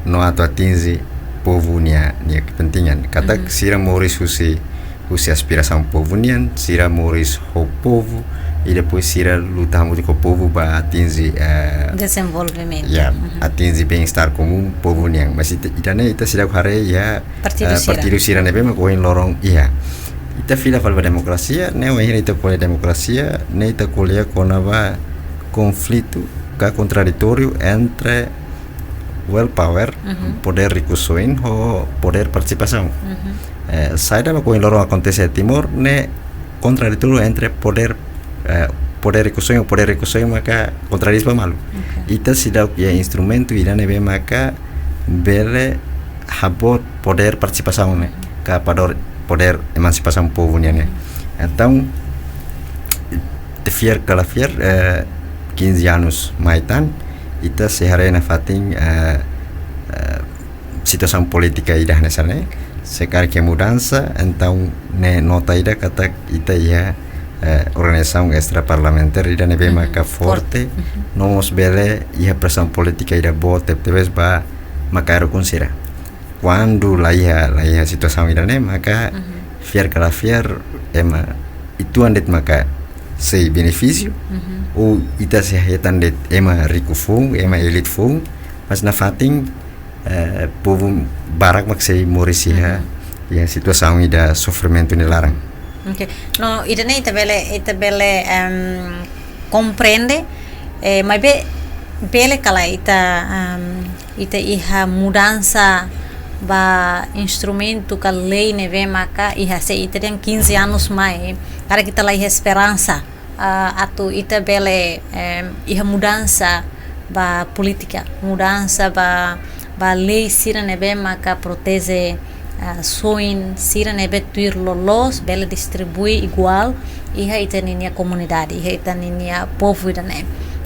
no atu atinje povu nia, nia kepentingan. Katak, mhm, sira moris husi, husi aspirasaun povu nian, sira moris ho povu, i depois sira luta hamutuk ho povu ba atinje, eh, dezenvolvimentu. Ya, mhm, atinje bem-estar komún povu nian. Mas ita, ida-ne'e ita seidauk haree iha, partidu, eh, sira, partidu sira ne'ebé mak ohin loron iha. Ita fila fali ba demokrasia, ne'e wainhira ita ko'alia demokrasia, ne'e ita ko'alia kona-ba konflitu ka kontraditóriu entre will power, mhm, podér rikusoin, ho podér partisipasaun. Mhm. Eh, saida mak ohin loron akontese iha Timor, ne'e kontraditóriu entre podér, eh, podér rikusoin, podér rikusoin maka kontradís ba malu. Oke. Ita seidauk iha instrumentu ida ne'ebé maka bele haboot podér partisipasaun ne'e, ka podér, podér emansipasaun povu nian ne'e. Entaun, ita fiar ka la fiar, eh, quinze anos mai tan, ita sei haree nafatin, eh, eh, situasaun polítika ida hanesan ne'e, se karik iha mudansa, entaun ne'e nota ida katak ita iha, eh, organizasaun extraparlamentar ida ne'ebé, mhm, maka forte, forte. Mhm. No mós bele iha presaun polítika ida boot tebetebes ba makaerukun sira. Kuandu la iha, la iha situasaun ida-ne'e, maka, mhm, fiar ka la fiar, ema uitoan de'it maka sei benefísiu, mhm, ou ita sei hetan de'it ema riku foun, ema, mhm, elite foun, mas nafatin, eh, povu barak mak sei moris iha, mhm, iha situasaun ida sofrimentu nia laran. Oke. No, ida-ne'e ita bele, ita bele, em, komprende, eh, maibé bele ka lae ita, em, ita iha mudansa ba instrumentu ka lei ne'ebé maka iha, se ita dehan quinze anos mai, karik ita la iha esperansa, ah, atu ita bele, em, iha mudansa ba polítika, mudansa ba, ba lei sira ne'ebé maka proteje, ah, soin sira ne'ebé tuir loloos bele distribui iguál iha ita ninia komunidade, iha ita ninia povu ida-ne'e.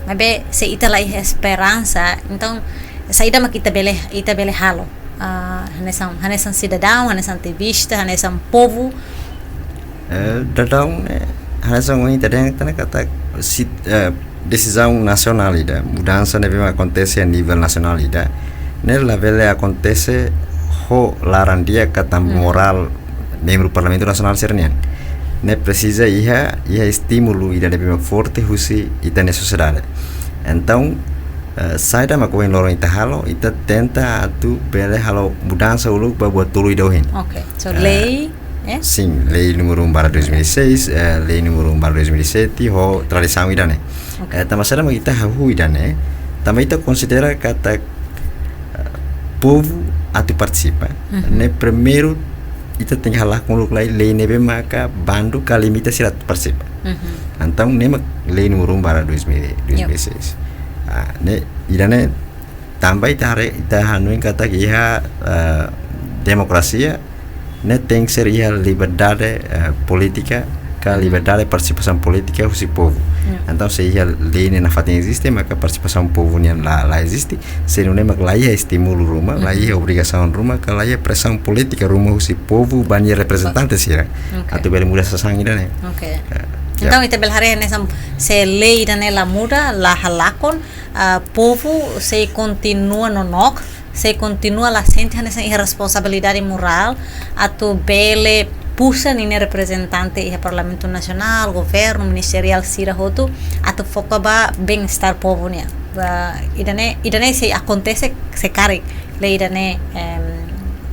Maibé se ita la iha esperansa, entaun saida mak ita bele, ita bele halo? Ah, hanesan, hanesan sidadaun, hanesan ativista, hanesan povu. Eh, daudaun ne'e, hanesan ohin ita dehan tan katak, si, eh, desizaun nasionál ida, mudansa ne'ebé mak akontese a nivel nasionál ida, ne'e labele akontese ho laran di'ak ka tanba morál membru Parlamentu Nasionál sira-nian. Ne'e presiza iha, iha estímulu ida ne'ebé mak forte husi ita-nia sosiedade. Entaun, eh, saida mak ohin loron ita halo, ita tenta atu bele halo mudansa uluk ba buat tolu ida ohin. Ok, so, eh, lei, eh? Sin, lei númeru um barra dois mil e seis, eh, lei númeru um barra dois mil e sete, ho tradisaun ida-ne'e. Ok. Eh, tanba saida mak ita hahú ida-ne'e, tanba ita konsidera katak, eh, povu atu partisipa. Ne'e primeiru ita tenke halakon uluk lai lei ne'ebé maka bandu ka limita sira atu partisipa. Entaun ne'e mak lei númeru um barra dois mil, dois mil e seis. Ah, ne'e, ida-ne'e tanba ita haree, ita hanoin katak iha, eh, demokrasia, ne'e tenke ser iha liberdade, eh, polítika, ka liberdade partisipasaun polítika husi povu. Entaun, se iha lei ne'e nafatin eziste, maka partisipasaun povu nian la, la eziste, se nune'e mak la iha estímulu ruma, la iha obrigasaun ruma, ka la iha presaun polítika ruma husi povu ba nia reprezentante sira. Ok. Atu bele muda sasán ida-ne'e. Ok. Eh, ya. Entaun, ita bele haree hanesan se lei ida-ne'e la muda, la halakon, ah, povu sei kontinua nonook, sei kontinua la sente hanesan iha responsabilidade morál atu bele puxa ninia reprezentante iha Parlamentu Nasionál, governu, ministeriál sira hotu, atu foka ba bem-estar povu nian. Ba, ida-ne'e, ida-ne'e sei akontese se karik lei ida-ne'e, em,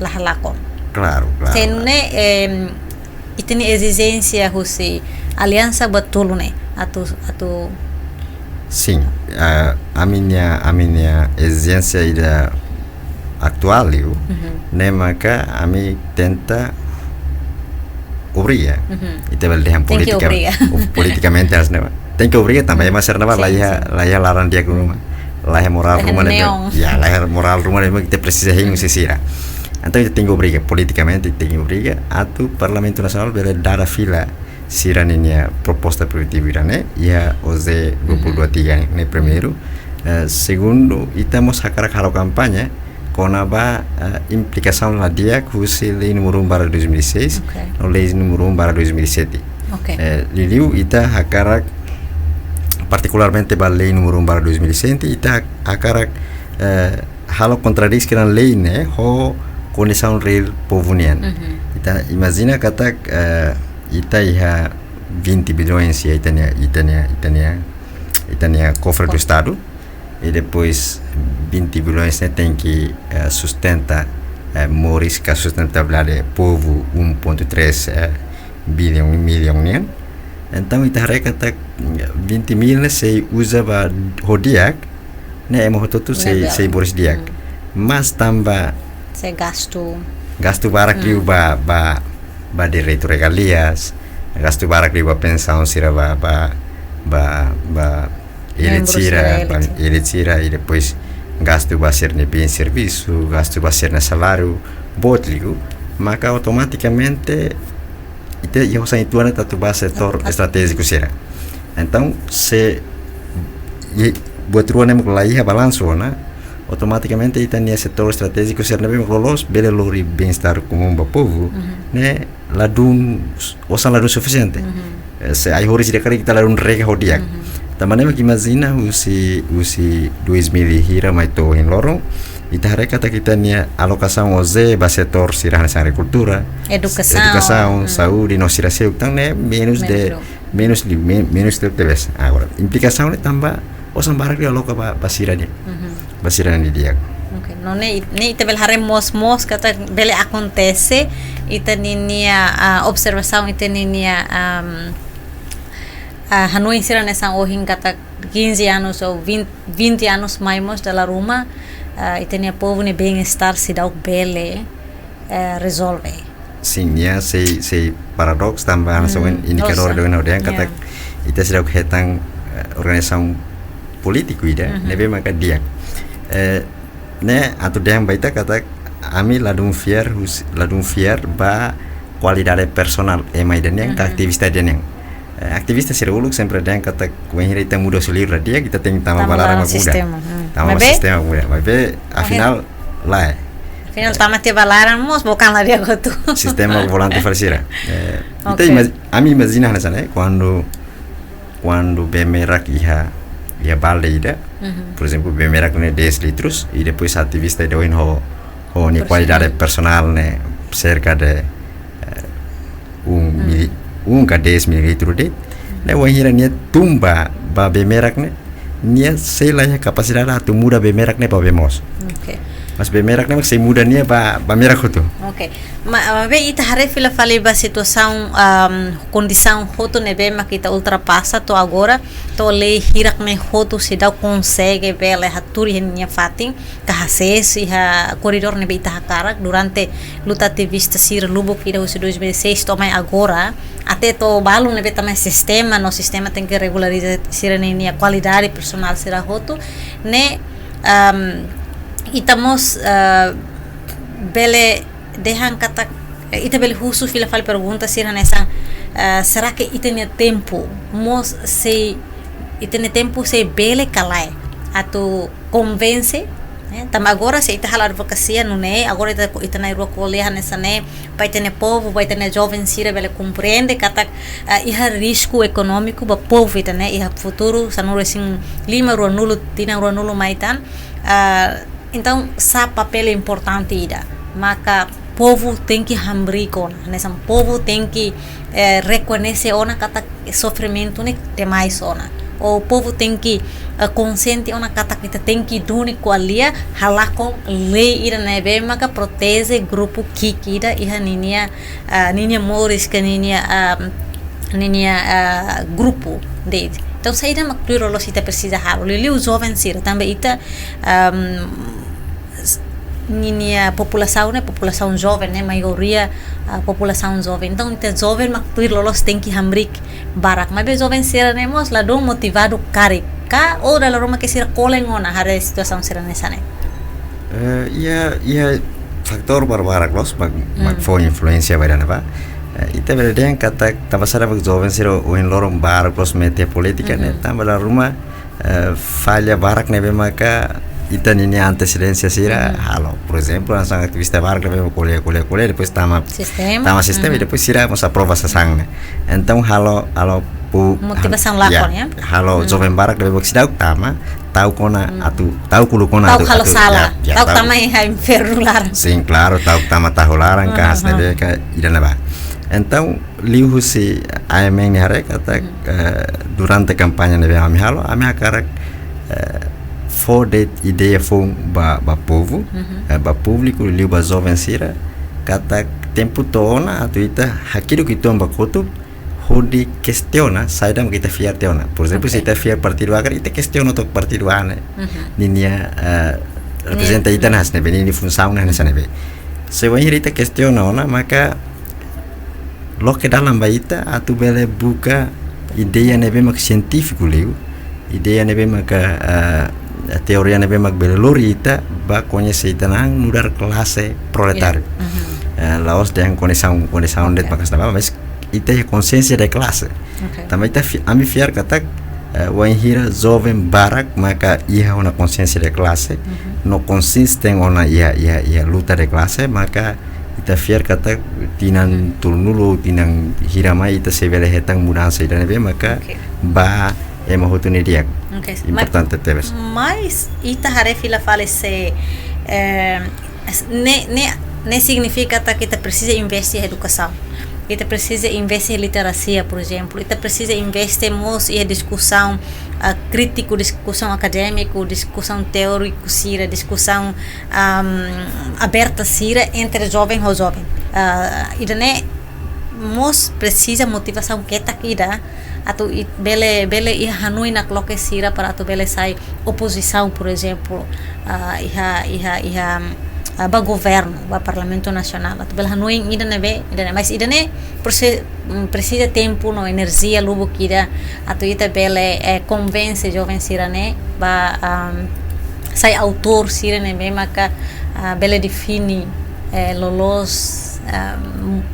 la halakon. Klaru, klaru. Se nune'e, em, ita-nia ezijénsia husi aliansa buat tolu ne'e atu, atu Sin, ah, ami-nia, ami-nia ezijénsia ida atuál liu, ne'e maka ami tenta obriga. Ita bele dehan polítika, politikamente as ne'e. Tenke obriga tanba ema sira ne'ebá la iha, la iha laran di'ak ruma, la iha morál ruma ne'ebé, ya, la iha morál ruma ne'ebé ita presiza hein husi sira. Entaun ita tenke obriga politikamente, ita tenke obriga atu Parlamentu Nasionál bele dada fila sira ninia proposta proibitivu ida-ne'e iha OJE dua puluh dua tiga ne'e primeiru. Eh, segundu, ita mós hakarak halo kampaña kona-ba, eh, implikasaun la di'ak husi lei númeru um barra dois mil e seis, no lei númeru um barra dois mil e sete. Ok. Eh, liuliu ita hakarak, partikularmente ba lei númeru um barra dois mil e sete, ita hakarak, eh, halo kontradís kedan lei ne'e ho kondisaun reál povu nian. Ita imajina katak, eh, ita iha vinte bilhões iha ita-nia, ita-nia, ita-nia, ita-nia kofre do Estadu. I depois vinte bilhões ne'e tenke, eh, sustenta, eh, moris ka sustentabilidade povu um ponto três, eh, bilhões, millaun nian. Entaun ita haree katak vinte mil ne'e sei uza ba ho di'ak, ne'e ema hotu-hotu sei, sei boris di'ak. Mas tanba sei gastu, gastu barak liu ba, ba, ba direitu regalias, gastu barak liu ba pensaun sira ba, ba, ba, ba elit sira, ba elit sira, i depois gastu ba sira-nia bens servisu, gastu ba sira-nia saláriu, boot liu, maka automatikamente ita iha osan uitoan ne'e atu ba setór estratéjiku sira. Entaun, se buat rua ne'e mak la iha balansu ona, automatikamente ita-nia setór estratéjiku sira ne'ebé mak loloos bele lori bem-estar komún ba povu, ne'e ladún, osan ladún sufisiente. Eh, se ai-horis ida karik ita ladún rega ho di'ak. Tanba ne'e mak imajina husi, husi dois mil hira mai to'o ohin loron, ita haree katak ita-nia alokasaun OJE ba setór sira hanesan agrikultura, edukasaun, saúde, no sira seluk tan ne'e menus de, menus liu, menus liu tebes. Agora, implikasaun ne'e tanba osan barak liu aloka ba, ba sira-nia, ba sira-nia di'ak. Ok, no ne'e, ne'e ita bele haree moos-moos katak bele akontese, ita ninia, ah, observasaun, ita ninia, am, ah, hanoin sira hanesan ohin katak quinze anos ou vinte, vinte anos mai mós dala ruma, ah, ita-nia povu nia bem-estar seidauk bele, eh, rezolve. Sin, ya, sei, sei paradoks tanba hanesan indikadór ida ohin ha'u dehan katak ita seidauk hetan, eh, organizasaun polítiku ida ne'ebé maka di'ak. Eh, ne'e atu dehan ba ita katak ami ladún fiar, hus-, ladún fiar ba kualidade personál ema ida-ne'e ka aktivista ida-ne'e. Eh, aktivista sira uluk sempre dehan katak bainhira ita muda husi liur la di'ak, ita tenke tama ba laran mak muda. Tama ba sistema. Maibé sistema muda. Maibé afinál lae. Afinál tama tiha ba laran mós bukan la di'ak hotu. Sistema volante fali sira. Eh, ita imaj-, ami imajina hanesan ne'e, kuandu, kuandu bee merak iha iha balde ida, por ezemplu, bee merak ne'e dez litrus, i depois ativista ida ohin ho, ho nia kualidade personál ne'e serka de, eh, un mili-, un ka dez mililitru de'it. Ne'e wainhira nia tun ba, ba bee merak ne'e, nia sei la iha kapasidade atu muda bee merak ne'e ba bee moos. Mas bee merak ne'e mak sei muda nia ba, ba merak hotu. Oke. Ma, maibé ita haree fila fali ba situasaun, am, kondisaun hotu ne'ebé mak ita ultrapasa to'o agora, to'o lei hirak ne'e hotu seidauk konsege bele haturi iha nia fatin, ka hasees iha koridór ne'ebé ita hakarak durante luta ativista sira lubuk ida husi dois mil e seis to'o mai agora, até to'o balun ne'ebé tama iha sistema, no sistema tenke regulariza sira-nia kualidade personál sira hotu, ne'e, am, ita mós, ah, bele dehan katak, eh, ita bele husu fila fali pergunta sira hanesan, ah, será que ita-nia tempu mós sei, ita-nia tempu sei bele ka lae atu konvense, eh, tanba agora se ita halo advokasia nune'e, agora ita, ita na'in-rua ko'alia hanesan ne'e, ba ita-nia povu, ba ita-nia joven sira bele komprende katak, ah, iha risku ekonómiku ba povu ita-nia, iha futuru sanulu-resin-lima, ruanulu, tinan ruanulu mai tan, ah, entaun sá papél importante ida, maka povu tenke hamriik ona, hanesan povu tenke, eh, rekoñese ona katak sofrimentu ne'e demais ona. Ou povu tenke, eh, konsiente ona katak ita tenke duni ko'alia halakon lei ida ne'ebé maka proteje grupu ki'ik ida iha ninia, ah, ninia moris ka ninia, ah, ninia, ah, grupu de'it. Entaun saida mak tuir loloos ita presiza halo. Liuliu joven sira tanba ita, am, s-, ninia populasaun ne'e populasaun joven ne'e, maioria, ah, populasaun joven. Entaun ita joven mak tuir loloos tenke hamriik barak. Maibé joven sira ne'e mós ladún motivadu karik ka, ou dala ruma ke sira kolen ona haree situasaun sira hanesan ne'e? Eh, iha, iha fatór barbarak loos mak, mak fó influénsia ba ida-ne'ebá. Eh, ita bele dehan katak tanba saida mak joven sira ohin loron barak loos mete polítika ne'e, tanba dala ruma, eh, falla barak ne'ebé maka ita ninia antesedénsia sira halo. Por ezemplu, hanesan ativista barak ne'ebé ko'alia, ko'alia, ko'alia, depois tama sistema, tama sistema, i depois sira mós aprova sasán ne'e. Entaun halo, halo pu-, motivasaun hal-, lakon, ya, ya. Halo joven barak ne'ebé seidauk tama, ta'uk ona atu, ta'uk uluk ona atu, ta'uk halo atu, sala, ya, ya, ta'uk ta'uk tama iha infernu laran. Sin, klaru, ta'uk tama tahu laran ka hanesan ne'ebé ka ida-ne'ebá. Entaun liuhusi A M N nia haree katak, eh, durante kampaña ne'ebé ami halo, ami hakarak, eh, fó de'it ideia foun ba, ba povu, eh, ba públiku, liu ba joven sira, katak tempu to'o ona atu ita hakiduk uitoan ba kotuk, hodi kestiona saida mak ita fiar tiha ona. Por ezemplu, se ita fiar partidu A karik, ita kestiona to'ok partidu A ne'e ninia, eh, reprezenta ita hanesan ne'ebé, ninia funsaun hanesan ne'ebé. Se wainhira ita kestiona ona, maka loke dalan ba ita atu bele buka ideia ne'ebé mak sientífiku liu, ideia ne'ebé maka, eh, teoria ne'ebé mak bele lori ita ba koñese ita-nia an nu'udar klase proletáriu. Eh, la'ós dehan kondisaun, kondisaun de'it mak hanesan ne'ebá, mas ita iha konsiénsia de klase. Tanba ita fi-, ami fiar katak, eh, wainhira joven barak maka iha ona konsiénsia de klase, no konsistente ona iha, iha, iha luta de klase, maka ita fiar katak tinan tolunulu, tinan hira mai ita sei bele hetan mudansa ida ne'ebé maka ba ema hotu nia di'ak. Importante tebes. Mas ita haree fila fali se, eh, ne'e, ne'e, ne'e signifika katak ita presiza investe iha edukasaun. Ita presiza investe iha literasia, por ezemplu. Ita presiza investe mós iha diskusaun, ah, krítiku, diskusaun akadémiku, diskusaun teóriku sira, diskusaun, am, aberta sira entre joven ho joven. Ah, ida-ne'e mós presiza motivasaun ketak ida atu i-, bele, bele iha hanoin nakloke sira para atu bele sai opozisaun, por ezemplu, ah, iha, iha, iha, ah, ba governu, ba Parlamentu Nasionál. Atu bele hanoin ida ne'ebé, ida ne'e, mas ida-ne'e presi-, mm, presiza tempu no enerjia lubuk ida atu ita bele, eh, konvense joven sira-ne'e ba, am, sai autór sira ne'ebé maka, ah, bele define, eh, loloos, am,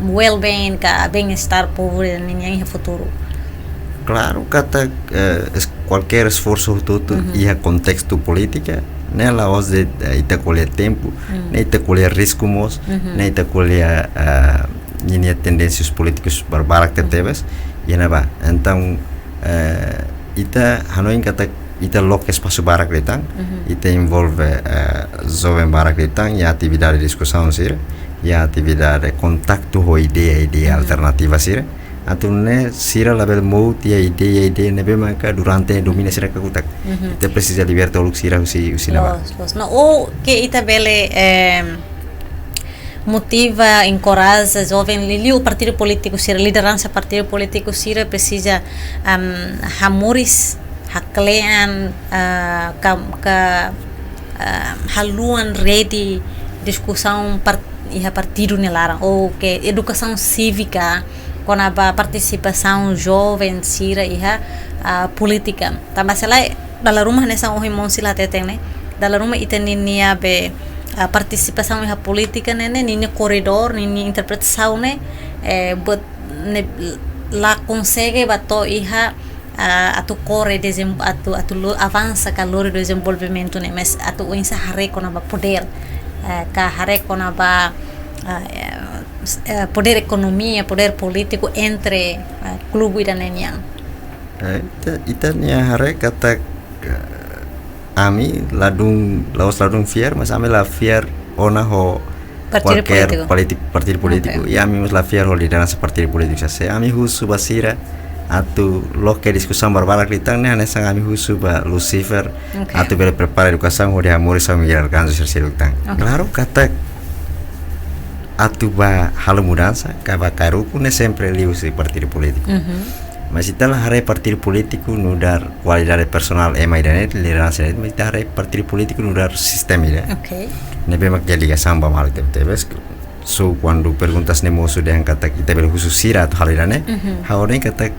well-being ka bem-estar povu nian iha futuru. Klaru katak, eh, es-, kualkér esforsu hotu-hotu iha kontestu polítika, ne'e la'ós de'it, eh, ita ko'alia tempu, ne'e ita ko'alia risku mós, ne'e ita ko'alia, eh, ninia tendénsias polítikas barbarak tebetebes, iha ne'ebá. Entaun, eh, ita hanoin katak ita loke espasu barak liután, ita envolve, eh, joven barak liután iha atividade diskusaun sira, iha atividade kontaktu ho ideia-ideia alternativa sira. Atu nune'e sira labele mout iha ideia-ideia ne'ebé maka durante domina sira kakutak. Ita presiza liberta uluk sira husi, husi ne'ebá. Loos, loos. No, o ke ita bele, em, motiva, enkoraja joven liuliu partidu polítiku sira, lideransa partidu polítiku sira presiza, em, hamoris, haklean, ah, ka, ka, ah, haluan rede diskusaun par-, iha partidu nia laran, ou ke edukasaun sívika kona-ba partisipasaun joven sira iha, ah, polítika. Tanba se lae, dala ruma hanesan ohin maun sira hateten ne'e, dala ruma ita-ninia be, ah, partisipasaun iha polítika ne'e, ne'e, ninia koridór, ninia interpretasaun ne'e, eh, buat ne'e la konsege ba to'o iha, ah, atu kore dezem-, atu, atu lo-, avansa ka lori dezenvolvimentu ne'e, mas atu oinsá haree kona-ba podér, eh, ka haree kona-ba, ah, eh, s-, eh, podér ekonomia, podér polítiku entre, eh, klubu ida-ne'e nian. Eh, ita, ita-nia haree katak, eh, ami ladún, la'ós ladún fiar, mas ami la fiar ona ho partidu kualkér polítiku. Politi-, partidu polítiku. Oke. I ami mós la fiar ho lideransa partidu polítiku. Se ami husu ba sira atu loke diskusaun barbarak liután ne'e hanesan ami husu ba Lucifer, oke, atu bele prepara edukasaun hodi hamoris São Miguel Arcanjo sira seluk tan. Oke. Klaru katak atu ba halo mudansa, ka ba kaer ukun ne'e sempre liuhusi partidu polítiku. Mas ita la haree partidu polítiku nu'udar kualidade personál ema ida-ne'e, lideransa ida-ne'e, mas ita haree partidu polítiku nu'udar sistema ida. Oke. Ne'ebé mak iha ligasaun ba malu tebetebes. So, kuandu perguntas ne'e mosu dehan katak ita bele husu sira atu halo ida-ne'e, ha'u dehan katak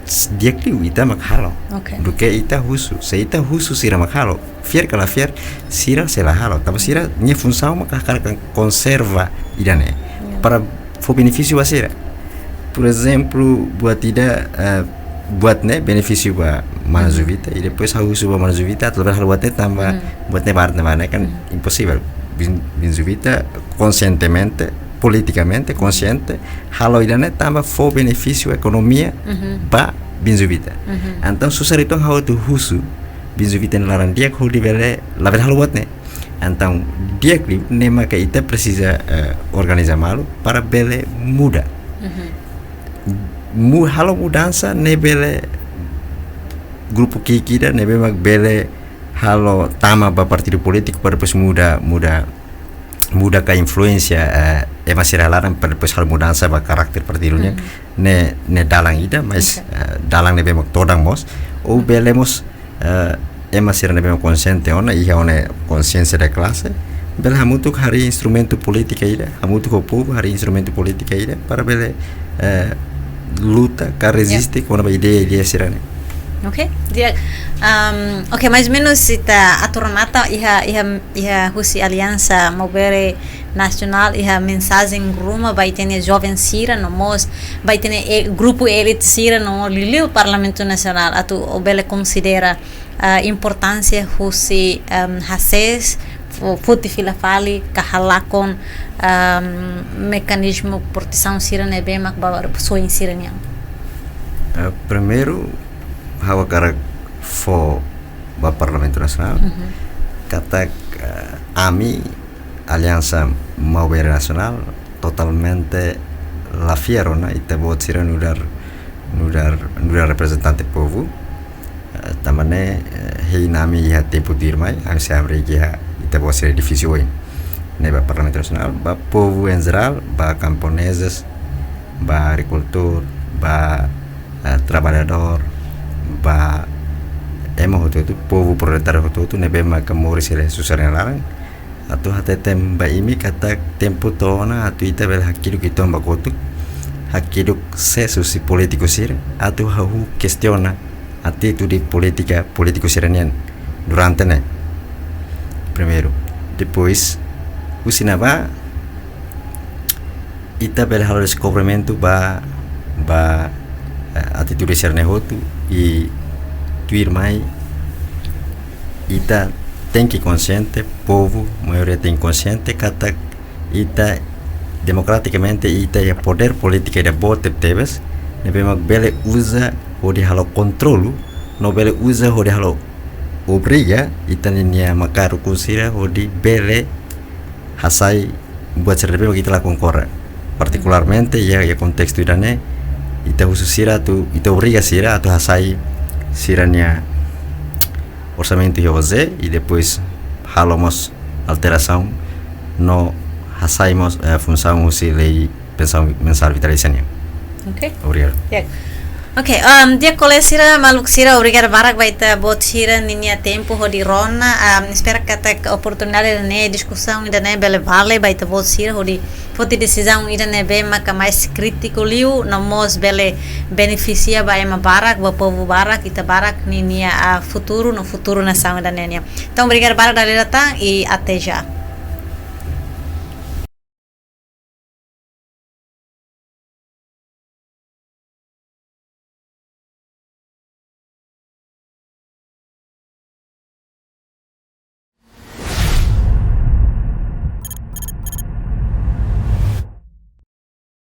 s-, di'ak liu ita mak halo. Oke. Duké ita husu. Se ita husu sira mak halo, fiar ka la fiar, sira sei la halo. Tanba sira-nia funsaun mak hakarak konserva ida-ne'e. Ya. Para fó benefísiu ba sira. Por ezemplu, buat ida, eh, buat ne'e benefísiu ba Mana Juvita, i depois ha'u husu ba Mana Juvita atu labele halo buat ne'e tanba buat ne'e barat ne'e barat ne'e kan imposivel. Bin, Bin Juvita konsientemente, politikamente konsiente, halo ida-ne'e tanba fó benefísiu ekonomia ba Bin Juvita. Entaun susar uitoan ha'u atu husu Bin Juvita nia laran di'ak hodi bele labele halo buat ne'e. Entaun di'ak liu ne'e maka ita presiza, eh, organiza malu para bele muda. Mu-, halo mudansa ne'e bele grupu ki'ik ida ne'ebé mak bele halo tama ba partidu polítiku para depois muda, muda, muda ka influénsia, eh, ema sira laran para depois halo mudansa ba karakter partidu nian. Ne'e, ne'e dalan ida, mas, eh, dalan ne'ebé mak todan mós. Ou bele mós, eh, ema sira ne'ebé mak konsiente ona, iha ona konsiénsia de klase, bele hamutuk harii instrumentu polítika ida, hamutuk ho povu harii instrumentu polítika ida, para bele, eh, luta ka reziste kona-ba ideia, ideia sira-ne'e. Oke, di'ak, um, oke, mais ou menus ita atu remata iha, iha, iha husi Aliansa Maubere Nasionál iha mensajen ruma ba ita-nia joven sira no mós ba ita-nia e-, grupu elite sira no liuliu Parlamentu Nasionál atu bele konsidera, ah, importánsia husi, em, hasees, fo-, foti fila fali ka halakon, em, mekanizmu protesaun sira ne'ebé mak ba soin sira-nian. Eh, primeiru, ha'u hakarak fó ba Parlamentu Nasionál katak, eh, ami Aliansa Maubere Nasionál totalmente la fiar ona ita-boot sira nu'udar, nu'udar, nu'udar reprezentante povu. Eh, tanba ne'e, eh, hein ami iha tempu tuirmai, ami sei hamriik iha ita-boot sira edifísiu oin. Ne'e ba Parlamentu Nasionál, ba povu em geral, ba camponeses, ba agrikultór, ba, eh, traballadór, ba ema hotu-hotu, povu proletáriu hotu-hotu, ne'ebé maka moris iha susar nia laran. Atu hateten ba imi katak tempu to'o ona atu ita bele hakiduk ita-nia ba kotuk, hakiduk sees husi polítiku sira, atu hahú kestiona atitude polítika polítiku sira-nian durante ne'e. Primeiru. Depois, husi ne'ebá, ita bele halo deskobrimentu ba, ba, eh, atitude sira-ne'e hotu, i tuirmai ita tenke konsiente, povu maioria tenke konsiente katak ita demokratikamente ita iha podér polítika ida boot tebetebes, ne'ebé mak bele uza hodi halo kontrolu no bele uza hodi halo obriga ita-nia makarukun sira hodi bele hasai buat sira ne'ebé mak ita la konkorda. Partikularmente iha, iha kontestu ida-ne'e, ita husu sira atu, ita obriga sira atu hasai sira-nia orsamentu iha OJE, i depois halo mós alterasaun no hasai mós, eh, funsaun husi lei pensaun mensál vitalísia nian. Ok. Obrigadu. Ya. Ok, um, di'ak kolega sira, maluk sira, obrigadu barak ba ita-boot sira ninia tempu hodi rona, um, espera katak oportunidade ne'e, diskusaun ida-ne'e bele vale ba ita-boot sira hodi foti desizaun ida ne'ebé maka mais krítiku liu, no mós bele benefisia ba ema barak, ba povu barak, ita barak ninia, ah, futuru, no futuru nasaun ida-ne'e nian. Entaun, obrigadu barak dala ida tan i até já.